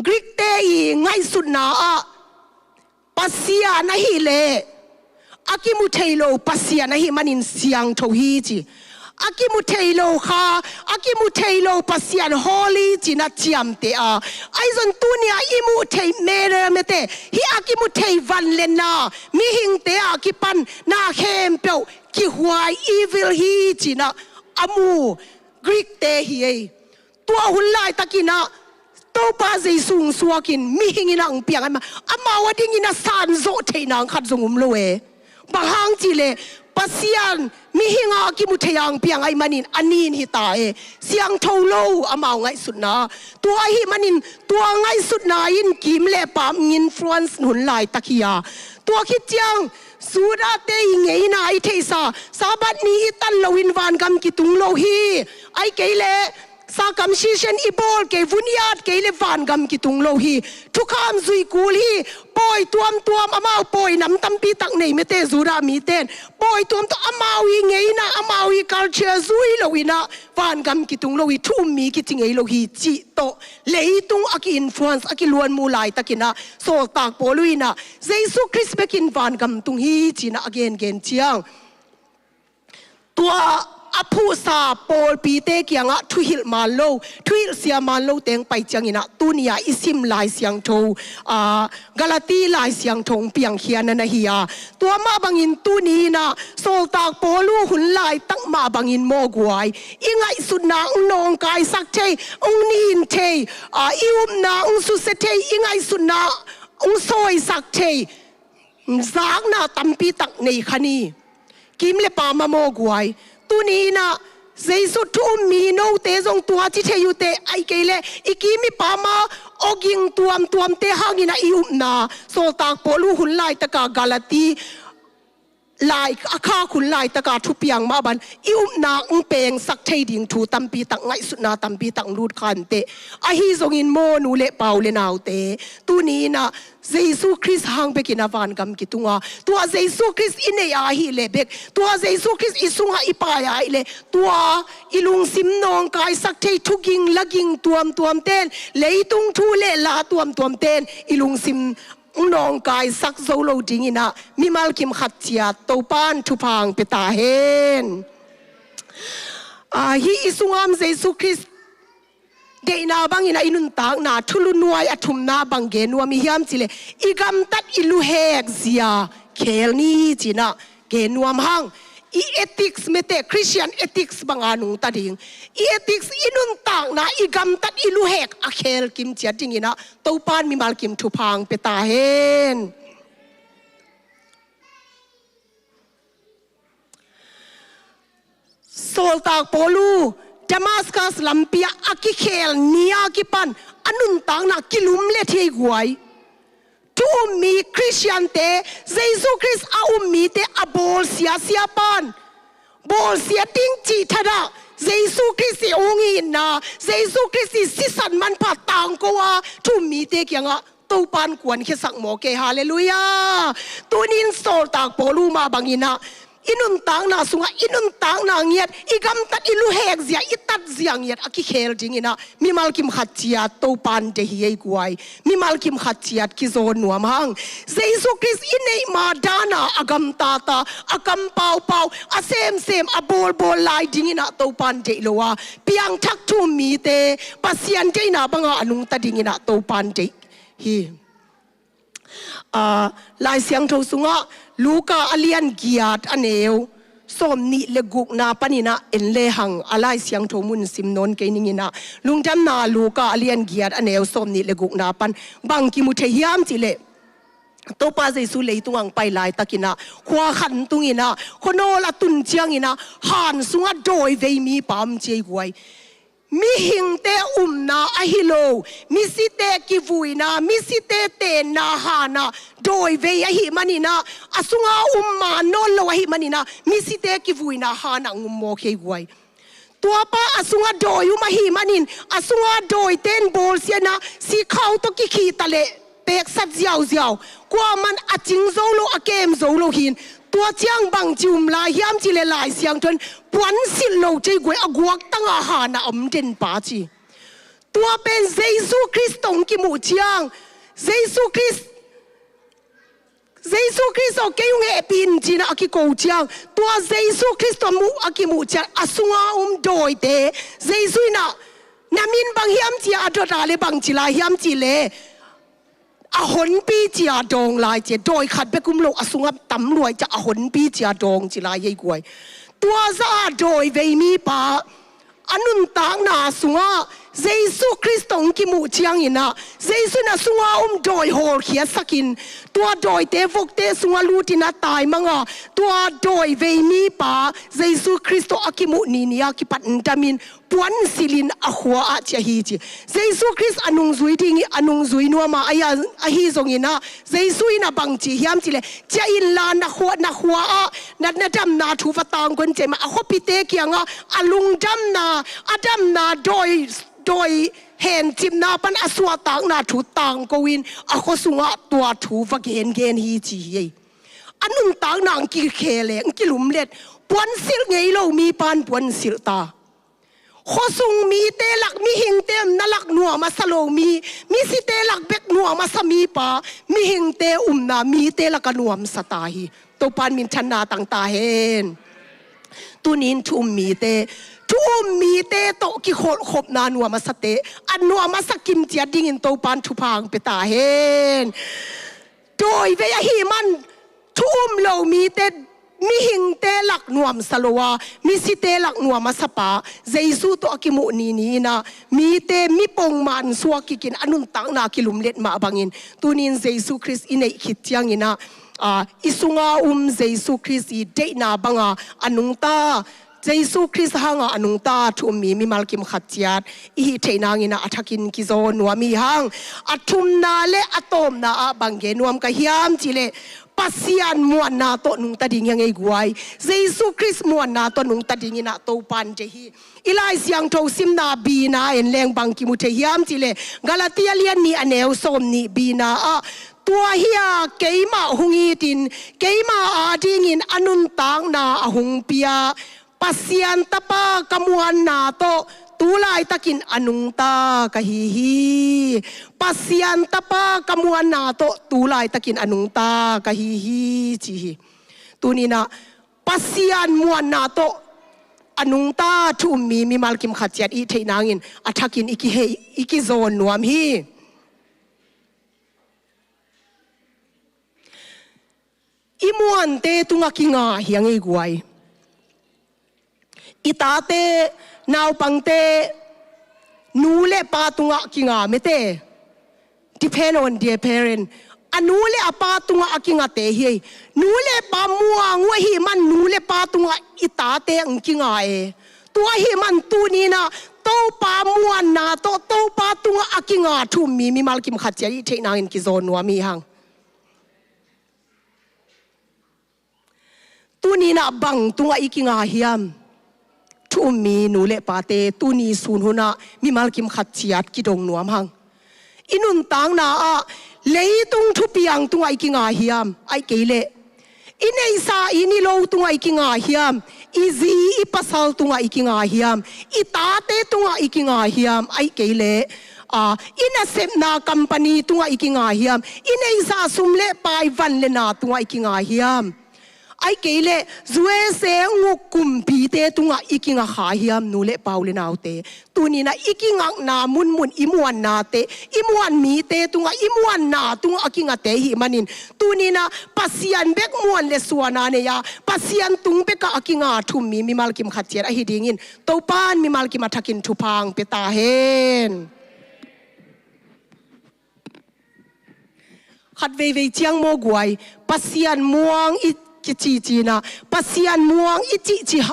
Greek te i ngaihsutna ah Pasian ahih leh a kimu thei lo Pasian ahih manin siangtho hi ci. A kimu thei lo kha, a kimu thei lo Pasian holy ci-in ah ciamteh a. Ahi zong tuni-a i muh theih mete, hih a kimu thei vangliatna, mihingte a kipan na khempeuh kihhuai, evil hi ci-in ah a mu Greek te hi ei. Tua hun laitakin ah Topa Jesu hong suakin mihing in ah hong piang ahih manin, amau a dingin ah sanzawh theihna khat zong om lo e. Bang hang cih leh, Pasian mihing a kimu thei-a hong piang ahih manin a nin hi ta e. Siangtho lo amau ngaihsutna. Tua ahih manin tua ngaihsutna in kim le pam influence hun laitak hi a. Tua khit ciang, Judah te i ngeina i theihsa, Sabbath ni i tan loin vangam kitung lo hi. Ahih kei leh, circumcision i bawl kei, vun i at kei leh vangam kitung lo hi. Thukham zuih kul hi. Pawi tuamtuam, amau pawi nam tampi tak nei mete, Judah mite in. Pawi tuamtuam, amau i ngeina, amau i culture zui loin ah vangam kitung lo hi, thu um mi kici ngei lo hi cih tawh leitung a ki-influence, a kiluan mu laitakin ah Sawltak Paulu in ah Jesu Khrist bekin vangam tung hi ci-in ah a gengen ciang, tua a phuhsa pawlpite kiangah thuhilh man lo, thuhilh sia man lo teng pai ciangin ah tuni-a i sim Lai Siangtho, ah, Galati Lai Siangtho hong piangkhia na hi a. Tua mah bangin tuni in ah Sawltak Paulu hun laitak mah bangin maw guai, i ngaihsutna hong nawngkaisak thei, hong nin thei, ah, i upna hong susia thei, i ngaihsutna hong sawisak thei zakna tampi tak nei kha ni. Kim le pam ah maw guai, tuni in ah Jesu thu um mi note zong tua ci thei uh teh, ahih kei leh i kim i pam ah awging tuamtuamte hangin ah i upna, Sawltak Paulu hun laitaka Galati lai a khak hun laitaka thupiang mah bang i upna hong pengsak thei ding thu tampi tak, ngaihsutna tampi tak hong lut kha inteh. Ahi zongin maw, nu le pa, u le naute, tuni in ah Jesu Khrist hang bekin ah vangam kitung a, tua Jesu Khrist i neih ahih leh bek, tua Jesu Khrist i sungah i pai ahih leh, tua i lungsim nawngkaisak thei thuging laging tuamtuamte in, leitung thu le la tuamtuamte in i lungsim nawngkaisak zo lo dingin ah mimal kim khat ciat Topa'n thupha hong pia ta hen. Ah, hih i sungah om Jesu Khrist deihna bangin ah i nuntakna thulu nuai a thumna bang gen nuam i hiam cih leh, i gamtat i luhek zia khel ni ci-in ah gen nuam hang. I ethics mete, Christian ethics banga nungta ding. I ethics, i nuntakna, i gamtat i luhek a khel kim ciat dingin ah Topa'n mimal kim thupha hong pia ta hen. Sawltak Paulu Damascus lampi ah a kikhel ni a kipan a nuntakna kilumlet hi ei guai. Thu um mi Khristiante, Jesu Khrist a um mite a bawlsia siapa'n, bawlsia ding cih thadah Jesu Khrist i hong itna, Jesu Khrist i sisan manpha tangko a thu um mite kiangah Topa'n kuankhiasak mawk e. Halleluiah. Tuni in Sawltak Paulu mah bangin ah i nuntakna sungah, i nuntakna ngiat, i gamtat i luhek zia, i tat zia ngiat a kikhel dingin ah mimal kim khat ciat Topa'n deih hi ei guai. Mimal kim khat ciat kizawn nuam hang. Jesu Khrist i neih ma dan a a gamtat a, a kampaupau, a semsem, a bawlbawl lai dingin ah Topa'n deih lo a, piangthak thu um mite Pasian deihna banga a nungta dingin ah Topa'n deih hi. Ah, Lai Siangtho sungah Luka a lian giat a neu sawm nih le gukna paninah en lehang, a Lai Siangtho mun sim nawn kei ninginah, Lungdamna Luka a lian giat a neu sawm nih le gukna pan bang kimu thei hiam cihleh, Topa Jesu leitungah hong pai laitakinah khua khat tunginah khuanawl a tun cianginah han sungah dawivei mipa om ci ei guai. Mihingte umna ahi lo, misite kivuina, misite tenna hanah dawivei ahih maninah, a sunga um man nawn lo ahih maninah, misite kivuina hanah hong um mawk hi ei guai. Tuapa a sungah dawi um ahih manin, a sunga dawite in bawlsiatna sikhau tawh kikhihta leh peksat ziauziau, kuaman a cing zo lo, a kem zo lo hin. Tua ciang bangci um lai hiam cihleh, Lai Siangtho in puansilh lo ci ei guai, a guaktangah hanah om denpa ci. Tua pen Jesu Khrist tawh hong kimuh ciang, Jesu Khrist, Jesu Khrist aw, kei hong hehpih in cinah a kiko ciang, tua Jesu Khrist tawh muh a kimuh ciang, a sunga um dawite Jesu inah na min bang hiam cia a dot a leh bangci lai hiam cihleh, a honpi cia dawng lai cia, dawi khat bek um lo, a sungah tam luai cia, a honpi cia dawng ci lai hi ei guai. Tua zah a dawivei mipa a nuntakna sungah Jesu Khrist tawh hong kimuh cianginah, Jesu in a sunga um dawi hawlkhiatsakin, tua dawite vokte sungah lutinah taimanga, tua dawivei mipa Jesu Khrist tawh a kimuh nini-a kipat damin puansilhin a khua ah ciah hi ci. Jesu Khrist a nungzui ding hi, a nungzui nuama ahi zonginah, Jesu inah bangci hiam cihleh, ciah inla na khua, na khua ah na, na damna thu va tangko in ci ei mah. A khuapite kiangah a lungdamna, a damna dawi, dawi hencipna pan a suahtakna thu tangko in, a khua sungah tua thu va gengen hi ci hi ei. A nuntakna hong kikhel e, hong kilumlet, puansilh ngei lo mipa in puansilh ta. Khuasung mite lak, mihingte umna lak nuam a sa lo mi, misite lak bek nuam a sa mipa, mihingte umna, mite lak a nuamsa ta hi. Topa in minthanna tang ta hen. Tunin thu um mite, thu um mite tawh kikholhkhopna nuam a sate, a nuam a sa kimciat dingin Topa in thupha hong pia ta hen. Dawivei ahih man, thu um lo mite, mihingte lak nuamsa lo a, misite lak nuam a sapa Jesu tawh a kimuh nini inah, mite mipong man suak kikin a nuntakna kilumlet mah bangin, tunin Jesu Khrist i neih khit cianginah, a, i sunga um Jesu Khrist i deihna banga a nungta, Jesu Khrist hanga a nungta thu um mi mimal kim khat ciat i hih theih nanginah a thakin kizaw nuam hi hang. A thumna le a tawpna ah bang gen nuam ka hiam cihleh, Pasian muanna tawh nungta ding hi hang ei guai. Jesu Khrist muanna tawh nungta dinginah Topa in deih hi. I Lai Siangtho simna bina en leng bang kimu thei hiam cihleh, Galatia lian nih a neu sawm nih bina ah, tua hi-a keimah hong itin, keimah adingin a nuntakna a hong pia Pasian Tapa ka muanna tawh tu laitakin a nungta ka hi hi. Pasian Tapa ka muanna tawh tu laitakin a nungta ka hi hi, ci hi. Tuninah Pasian muanna tawh a nungta thu um mi mimal kim khat ciat i theih nangin a thakin i kihei, i kizawn nuam hi. I muante tungah kinga hi hang ei guai. I tate, naupangte, nu le pa tungah kinga mete. Depend on their parent. A nu le a pa tungah a kingate hi ei. Nu le pa muang uh ahih man nu le pa tungah i tate hong kinga e. Tua ahih man tuninah Topa muanna tawh Topa tungah a kinga thu um mi mimal kim khat ciat i theih nangin kizawn nuam hi hang. Tuninah bang tungah i kinga hiam? Thu um mi nu le pate, tuni sun hunah mimal kim khat ciat kidong nuam hang. I nuntakna ah leitung thupiang tungah i kinga hiam? Ahih kei leh i neihsa i nilo tungah i kinga hiam? I zi i pasal tungah i kinga hiam? I tate tungah i kinga hiam? Ahih kei leh, a, i nasepna company tungah i kinga hiam? I neihsa sum le pai, van le na tungah i kinga hiam? Ahih kei leh U S A nguk kumpite tungah i kinga kha hiam, nu le pa, u le naute? Tuni-in ah i kingakna munmun, i muanna te, i muan mite tungah, i muanna tungah a kingate ahih manin, tuni-in ah Pasian bek muan le suan a nei a, Pasian tung bekah a kinga thu-um mi mimal kim khat ciat ahi dingin Topa'n mimal kim a thakin thupha hong pia ta hen. Khat veivei ciang maw guai, Pasian muang i kici ci-in ah, Pasian muang i cihcih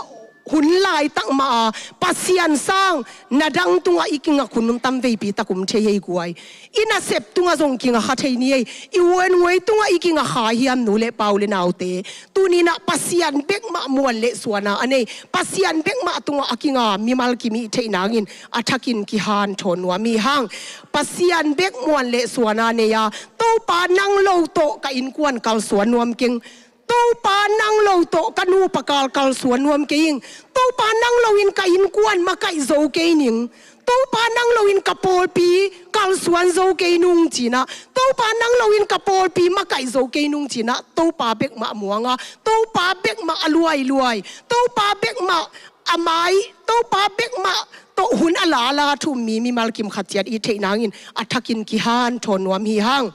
hun laitak mah a, Pasian sang na dang tungah i kingak hun tam veipi tak om thei hi ei guai. I nasep tungah zong kinga kha thei ni ei. I uan ngui tungah i kinga kha hiam, nu le pa, u le naute? Tuni-in ah Pasian bek mah muan le suan a nei, Pasian bek mah tungah a kinga mimal kim i hih theih nangin a thakin kihanthawn nuam hi hang. Pasian bek muan le suan a nei a, Topa nang lo tawh ka innkuan kalsuan nuam keng. Topa nang lo tawh ka nupa kal kalsuan nuam kei ing. Topa nang lo-in ka innkuan makaih zo kei ning. Topa nang lo-in ka pawlpi kalsuan zo kei nung ci-in ah, Topa nang lo-in ka pawlpi makaih zo kei nung ci-in ah, Topa bek mah muang a, Topa bek mah a luailuai, Topa bek mah a mai, Topa bek mah tawh hun a la a la thu-um mi mimal kim khat ciat i hih theih nangin a thakin kihanthawn nuam hi hang.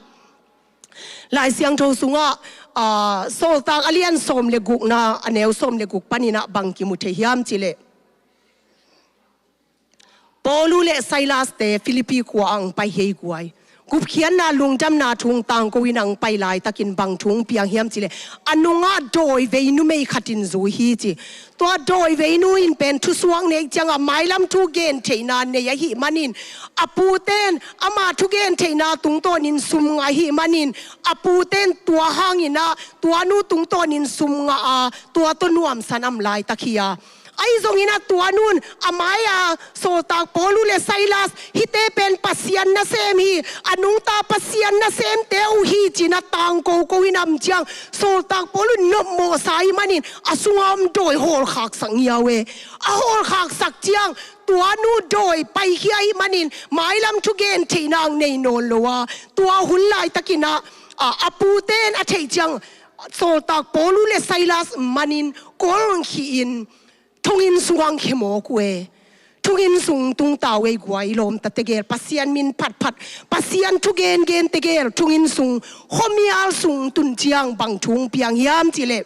Lai Siangtho sungah, aa, Sawltak a lian sawm le gukna, a neu sawm le guk panin ah bang kimu thei hiam cih leh, Paulu le Silas-te Filipi khua ah hong pai hi ei guai. Gupkhiatna lungdamna thu hong tangko-in ah hong pai laitakin bang thu hong piang hiam cih leh, a nungah dawivei numei khat in zui hi ci. Tua dawivei nu in pen thusuak nek ciangah mailam thu gen theihna nei ahih manin, a pute in ama thu gen theihna tungtawnin sum ngah ahih manin, a pute in tua hangin ah tua nu tungtawnin sum ngah a, tua tawh nuamsa a om laitak hi a. Ahi zongin ah tua nu in a mai-ah Sawltak Paulu le Silas, hihte pen Pasian nasem hi, a nungta Pasian nasemte uh hi ci-in ah tangkoko-in a om ciang, Sawltak Paulu in nopmawhsa ahih manin a sungah om dawi hawlkhaksak ngiau e. A hawlkhaksak ciang, tua nu dawi paikhia ahih manin mailam thu gen theihna hong nei nawn lo a, tua hun laitakin ah, a, a pute in a theih ciang, Sawltak Paulu le Silas manin kawl hong khih in, thonginn sungah hong khia mawk uh e. Thonginn sung tung ta uh ei guai, i lawmta tegel, Pasian min phatphat, Pasian thu gengen tegel, thonginn sung, khuamial sung tun ciang bang thu hong piang hiam cih leh,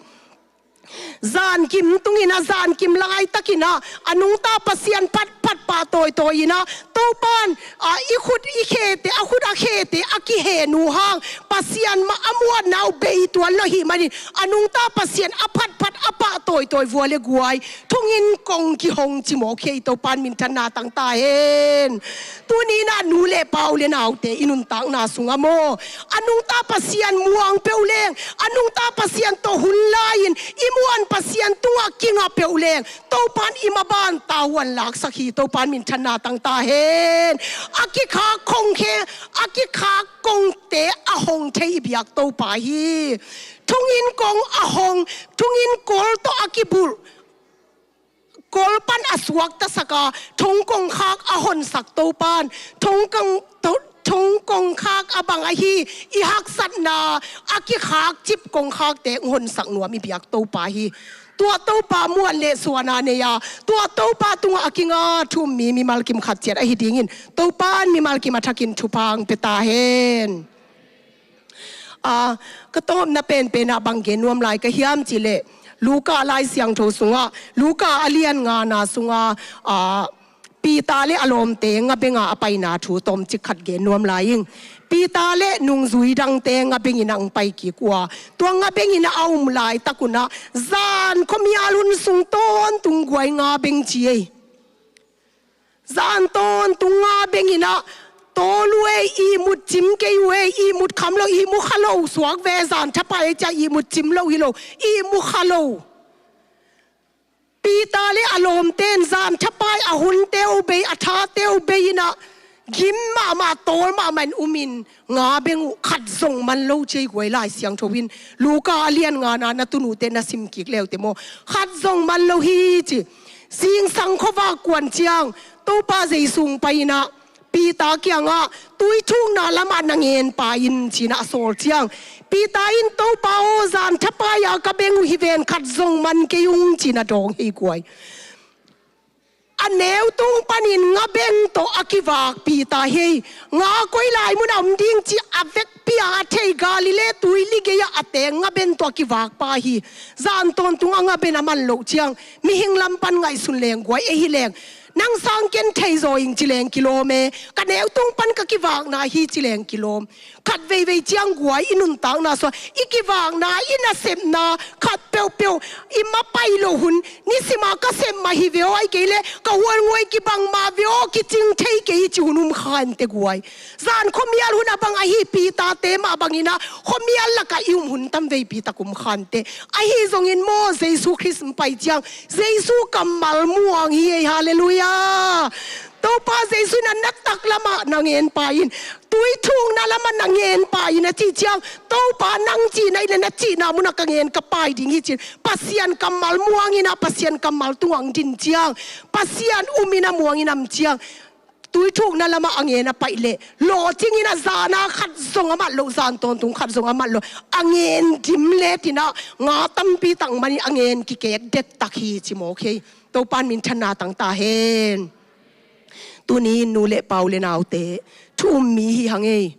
zankim tungin ah, zankim laitakin ah, a nungta Pasian phatphat pah tawitawi-in ah, Topa in, a, i khut i khete, a khut a khete a kihen uh hang, Pasian mah a muanna uh bei tuan lo ahih manin, a nungta Pasian a phatphat a pah tawitawi vua le guai, thonginn kong kihong ci mawk hi ei. Topa in minthanna tang ta hen. Tuni-in ah nu le pa, u le naute, i nuntakna sungah maw, a nungta Pasian muang peuh leng, a nungta Pasian tawh hun la-in i muan Pasian tungah kinga peuh leng, Topa in i maban tavuan laksak hi. Topa in minthanna tang ta hen. A kikhak khong khe, a kikhak kongte a hong thei i biak Topa hi. Thonginn kong a hong, thonginn kawl tawh a kibulh, kawl pan a suaktasak a, thong kongkhak a honsak Topa in, thong kong, tho-, thong kongkhak a bang ahi, i haksatna a kikhakcip kongkhakte hong honsak nuam i biak Topa hi. Tua Topa muan le suan a nei a, tua Topa tungah a kinga thu-um mi mimal kim khat ciat ahi dingin Topa in mimal kim a thakin thupha hong pia ta hen. A, ka tawpna penpen ah bang gen nuam lai ka hiam cih leh, Luka Lai Siangtho sungah, Luka a lian ngana sungah, a, Peter le a lawmte ngabeng ah a paina thu tawmcik khat gen nuam lai ing. Peter le nungzui dangte ngabeng in ah hong pai kik uh a, tua ngabeng in ah a om laitak un ah, zan khuamial hun sung tawntung guai ngabeng ci ei. Zan tawntung ngabeng in ah, tawl uh ei, ihmut cim kei uh ei, ihmut kham lo, ihmu kha lo suak ve, zan thapai ei ci-a ihmut cim lo hi lo, ihmu kha lo. Peter le a lawmte in zan thapai a hunte uh bei, a thate uh bei in ah, gim mahmah, tawl mahmah in um in, ngabeng uh khat zong man lo ci ei guai, Lai Siangtho in. Luka a lian ngana na tun uh teh na sim kik le uh teh maw, khat zong man lo hi ci. Zingsang khuavak kuan ciang, Topa Jesu hong pai in ah, Peter kiangah, "Tui thukna lamah na ngen pai in," ci-in a sawl ciang, Peter in, "Topa aw, zan thapai-a ka beng uh hi ven, khat zong man kei ung," ci-in a dawng hi guai. A neu tung panin nga beng tawh a kivak Peter hi. Nga koi lai munah om ding cih a vekpi-a a thei Galilee tuili gei-ah a teng nga beng tawh a kivak pa hi. Zan tawntungah nga beng a man loh ciang, mihing lam pan ngaihsun leng guai, ei hi leng, "Nang sang ken thei zaw ing," ci leng kilawm e. "Ka neu tung pan ka kivakna hi," ci leng kilawm. Khat veivei ciang guai, i nuntakna sungah i kivakna, i nasepna khat peuhpeuh, i mapai loh hun, "Nisima ka sep mah hi ve aw, ahih kei leh ka hualnguai kibang mah ve aw, kicing thei kei hi," ci hun um kha inteh guai. Zan khuamial hun a bang ahi Peter-te mah bangin ah khuamial lakah i um hun tam veipi tak um kha inteh. Ahi zongin maw, Jesu Khrist hong pai ciang Jesu kammal muang hi ei, halleluiah. Topa Jesu in a na taklamah na ngen pai in, tui thukna lamah na ngen pai in a cih ciang, "Topa nang cihna hileh na cihna munah ka ngen ka pai ding hi," ci-in Pasian kammal muang in ah, Pasian kammal tungah hong din ciang, Pasian um in a muang in a om ciang, tui thukna lamah a ngen a paih leh, lawhcing in ah zan-a khat zong a mat loh, zan tawntung khat zong a mat loh, a ngen dim let in ah nga tampi tak man in a ngen kikek det tak hi ci mawk hi. Topa in minthanna tang ta hen. Tuni in nu le pa, u le naute, thu um mi hi hang ei.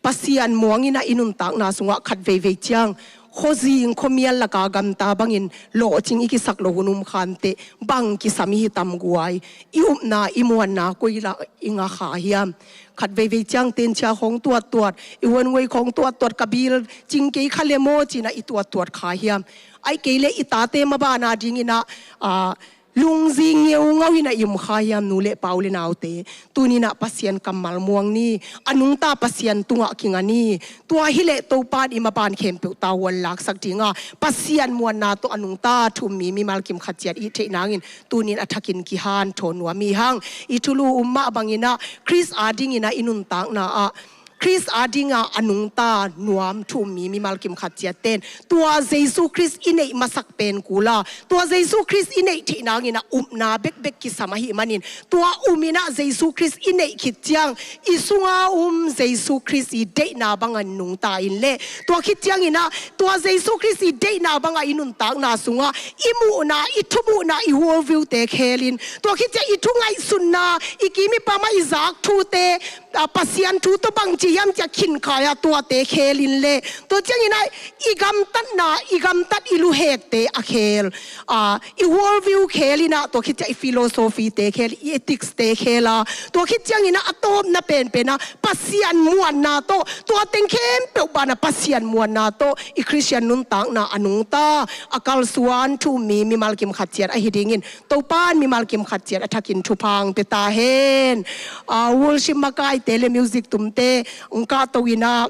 Pasian muang in ah i nuntakna sungah khat veivei ciang khuazing khuamial lakah gamta bangin lawhcing i kisak loh hun um kha inteh, bang kisam i hi tam guai. I upna, i muanna koi lah i ngah kha hiam? Khat veivei ciang tenchia khawng tuattuat, i hualnguai khawng tuattuat, ka bil cing kei kha leh maw ci-in ah i tuattuat kha hiam? Ahih kei leh i tate maban a dingin ah, a, lungzing ngeungau in ah i um kha hiam, nu le pa, u le naute? Tuni in ah Pasian kammal muang ni, a nungta Pasian tungah kinga ni. Tua hileh Topa in i maban khempeuh tavuan laksak ding a, Pasian muanna tawh a nungta thu um mi mimal kimkhat ciat i hih theih nangin tuni in a thakin kihanthawn nuam hi hang. I thulu um mah bangin ah Khrist a dingin ah i nuntakna ah Khrist a dingin a nungta nuam thu um mi mimal kimkhat ciatte in tua Jesu Khrist i neih masak pen kul a, tua Jesu Khrist i neih theih nangin a upna bekbek kisam ahih manin, tua um in ah Jesu Khrist i neih khit ciang i sunga um Jesu Khrist i deihna bangin nungta in leh, tua khit ciangin ah tua Jesu Khrist i deihna bangin i nuntakna sungah i muhna, i thumuhna, i worldview-te khel in, tua khit ciang i thu ngaihsutna, i kim i pam ah i zak thute, a, Pasian thu tawh bangci hiam ci-a khinkhai-a tuate khel in leh, tua ciangin ah i gamtatna, i gamtat i luhekte a khel, a, i worldview khel in ah, tua khit ciang i philosophy-te khel, i ethics-te khel a, tua khit ciangin ah a tawpna penpen ah Pasian muanna tawh, tua teng khempeuh banah Pasian muanna tawh i Khristian nuntakna a nungta, a kalsuan thu um mi mimal kimkhat ciat ahi dingin Topa in mimal kimkhat ciat a thakin thupha hong pia ta hen. A, worship makaite le music tumte hong kahto in ah,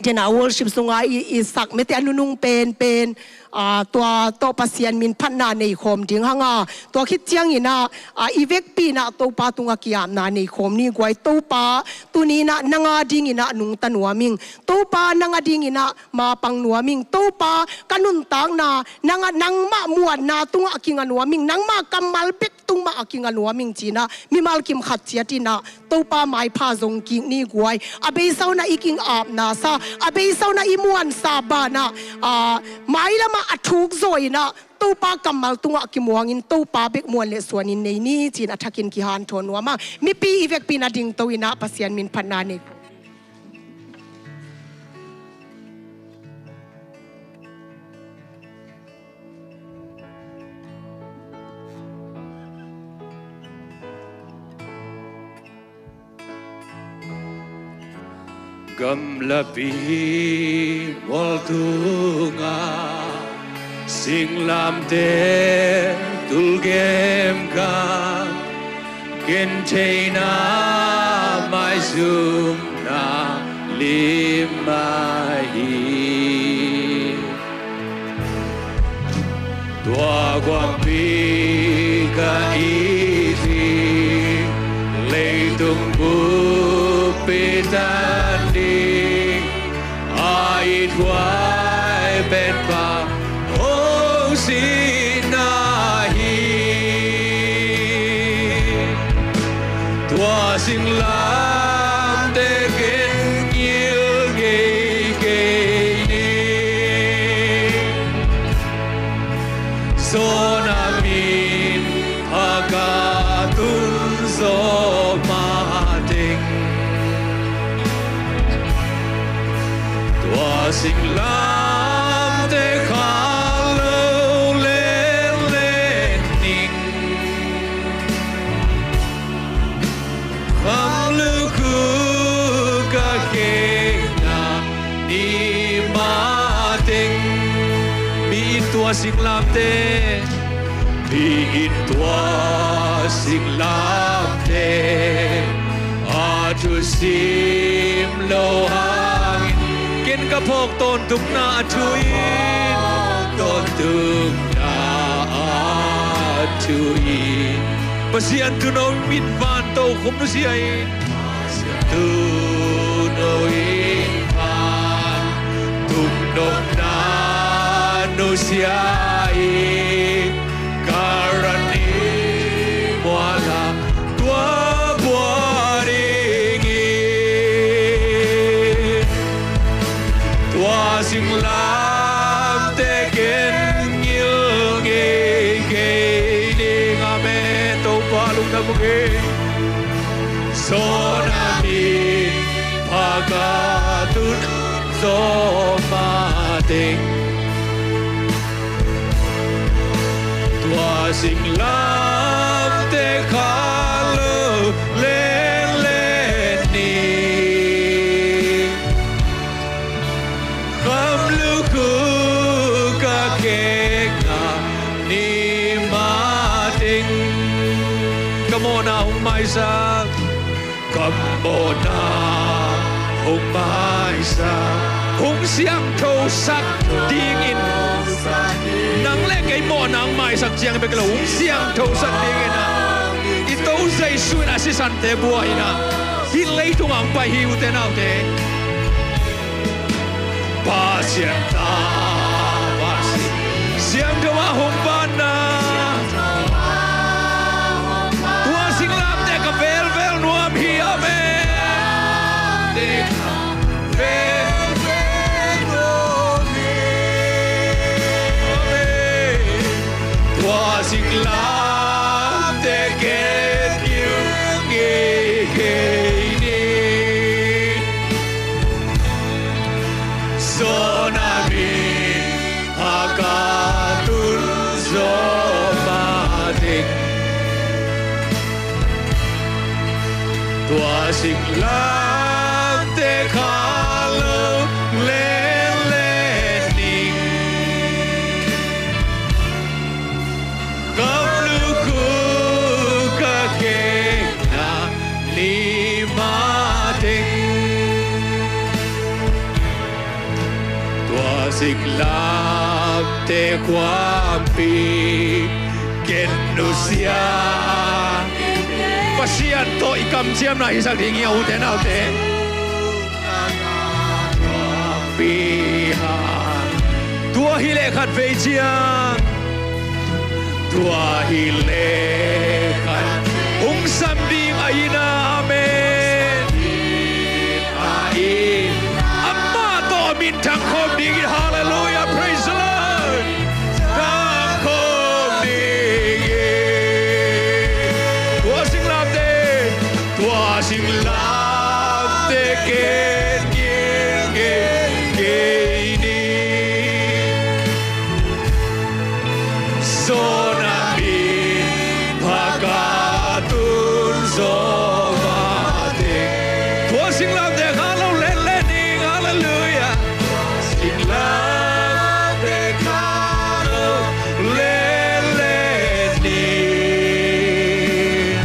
dena worship sungah i, i sak mete a nunung penpen, a, tua tawh Pasian min phatna nei khawm ding hang a, tua khit ciangin ah, a, i vekpi in ah Topa tungah ki-apna nei khawm ni guai. Topa, tuni in ah nang a dingin ah nungta nuam ing. Topa, nang a dingin ah mapang nuam ing. Topa, ka nuntakna nang a, nangmah muanna tungah kinga nuam ing. Nangmah kammal bek tungah kinga nuam ing ci-in ah mimal kimkhat ciat in ah Topa maipha zong kik ni guai. A beisa un ah i ki-apna sa, a beisa un ah i muansa banah, a, mailam ah a thuk zaw in ah Topa kammal tungah kimuangin Topa bek muan le suanin nei ni ci-in a thakin kihanthawn nuam a, mipi i vekpi in ah dingto in ah Pasian min phatna nei. Gamlapi mual tungah singlamteh tul gemgam, gentheihna maizumna lim mah hi. Tua guangpi ka it hi, leitung buppi tan ding a ithuai pen Pa hong sihna hi. Tua singlamteh ken ngil ngei kei ni. Sawna min a ka tun zawh mateng, tua singlamteh khal lo lenlen ning. Kham lukhu ka kei na ni mateng. Mi in tua singlamteh, mi in tua singlamteh a thusim lo hangin, ken ka phawk tawntungna a thu in, tawntungna a thu in, Pasian tuuno in van tokhom nusia in, Pasian tuuno in van tokhom nusia in, ka ran hi mual a tua bua dingin. Tua singlamteh ken ngil ngei kei ning. Amen. Topa lungdam ung ei. Sawna min a ka tun zawh mateng, tua singlamteh khal lo lenlen ning. Kham lukhu ka kei na ni mateng. Ka mawhna hong maisak, ka mawhna hong maisak, hong siangthosak dingin. Nang le kei mawhna hong maisak ciang bek lo, hong siangthosak dingin a, i Topa Jesu in a sisante buai in a, hih leitung ah hong pai hi, ute naute. Pasian ta, Pasian siangtho a hong banna, tua singlamteh ka velvel nuam hi. Amen. Velvel nuam hi. Amen. Tua singlamteh ken ngil ngei kei ni. Sawna min a ka tun zawh mateng, tua singlamteh khal lo lenlen ning. Kham lukhu ka kei na ni mateng, tua singlamteh khuampi ken nusia. Pasian tawh i kamciamna hisak ding hi a, ute naute. Tua hi leh khatvei ciang, tua hi leh khat hong sam ding a inn ah. Amen. Amah tawh a minthang khawm ding hi. Halleluiah. Praise the Lord. Thang khawm ding hi. Tua singlamteh, tua singlamteh ken ngil ngei kei ni. Sawna min a ka tun zawh mateng, tua singlamteh khal lo lenlen ning. Halleluiah. Singlamteh khal lo lenlen ning.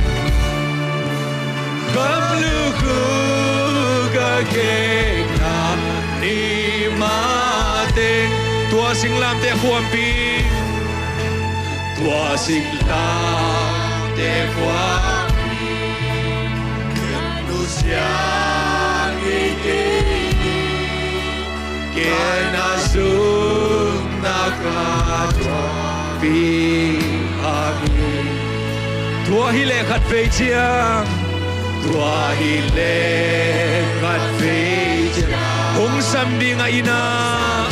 Kham lukhu ka kei na ni mateng, tua singlamteh khuampi, tua singlamteh khuampi ken nusia ngei kei ni. Ken a sungna ka thuakpi a hi. Tua hi leh khatvei ciang, Tua hi leh khat vei ciang hong sam ding a, inn ah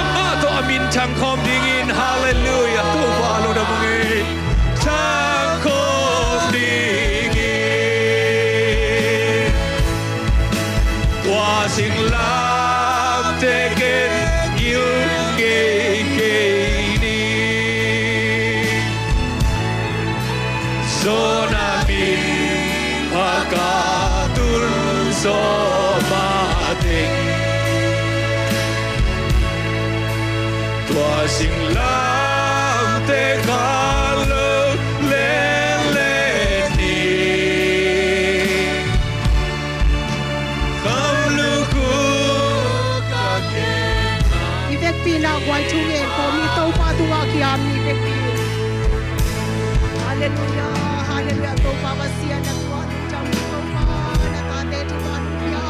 amah tawh a minthang khawm dingin. Halleluiah. Topa lungdam ung ei. Thang khawm dingin. Tua singlamteh ken gil ngei kei ni. Zona min a ka tul zawh mateng, tua singlamteh ka lo lenlen ni. Kam lukhu ka ken. I vekpi-in ah guai thu ngen kawm ni. Topa tungah ki-am ni vekpi-in. Halleluiah, halleluiah. Topa Pasian, na tuah lungdam, Topa, na tate thupha nong pia.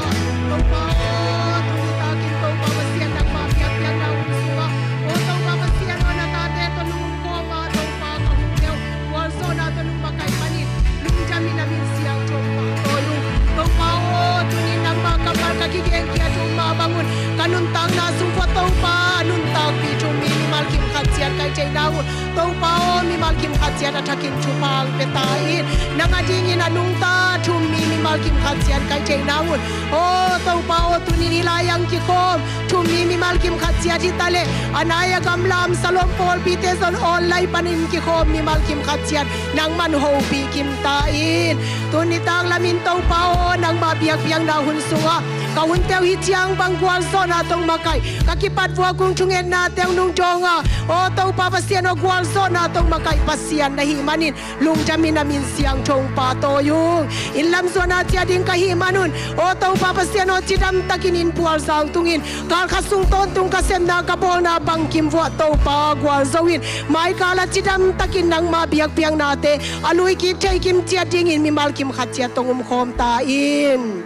Topa aw, tuni takin Topa Pasian, nangmah biakpiakna hun sungah, aw Topa Pasian aw, na tate tawh nong om khawm a, Topa, ka hun teuh gualzawhna tawh nong makaih panin lungdamin na min siangtho pahtawi ung. Topa aw, tuni nangmah kammal ka kigenkhiat uh mah bangun ka nuntakna sung khua Topa, a nuntakpih thu-um mi mimal kim khat ciat ka hih theih nang un, Topa aw, mimal kim khat ciat a thakin thupha hong pia ta in. Nang adingin a nungta thu-um mi mimal kim khat ciat ka hih theih nang un, aw Topa aw, tuni-in hih lai-ah hong kikhawm thu-um mi mimal kim khat ciat hi ta leh, a nai a gamla om Salom pawlpite zong online panin kikhawm mimal kim khat ciat nangman hopih kim ta in. Tuni tanglamin Topa aw, nangmah biakpiakna hun sungah ka hun teuh hih ciang bang gualzawhna tawh makaih, ka kipat vuak ung thungetnate hong nungdawng a, aw Topa Pasian aw, gualzawhna tawh makaih Pasian na hih manin lungdamin na min siangtho hong pahtawi ung. Inn lam zuan a ciah ding ka hih man un, aw Topa Pasian aw, cidam takin inn pualzang tungin, kal khat sung tawntung ka sepna ka bawlna bangkim vuah Topa gualzo in, mai kal ah cidam takin nangmah biakpiaknate a lui kik thei kim ciat dingin mimal kim khat ciat tawh hong omkhawm ta in.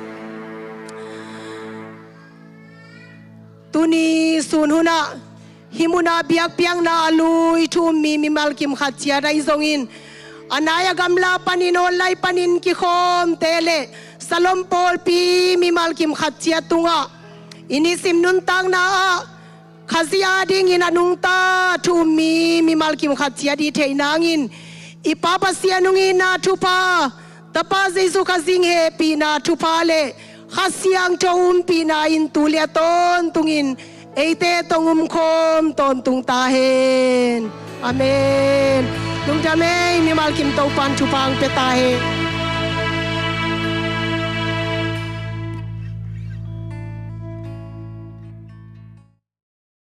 Tuni sun hun ah hih mun ah biakpiakna a lui thu-um mi mimal kim khat ciat ahi zongin, a nai a gamla panin online panin kikhawmte leh Salom pawlpi mimal kim khat ciat tungah i nisim nuntakna ah Khazih adingin a nungta thu-um mi mimal kim khat ciat i hih theih nangin, i Pa Pasian hong itna thupha, Tapa Jesuh Khazih hehpihna thupha leh Kha Siangtho umpihna in tu leh a tawntungin eite tawh hong omkhawm tawntung ta hen. Amen. Lungdam ei, mimal kim Topa'n thupha hong pia ta hen.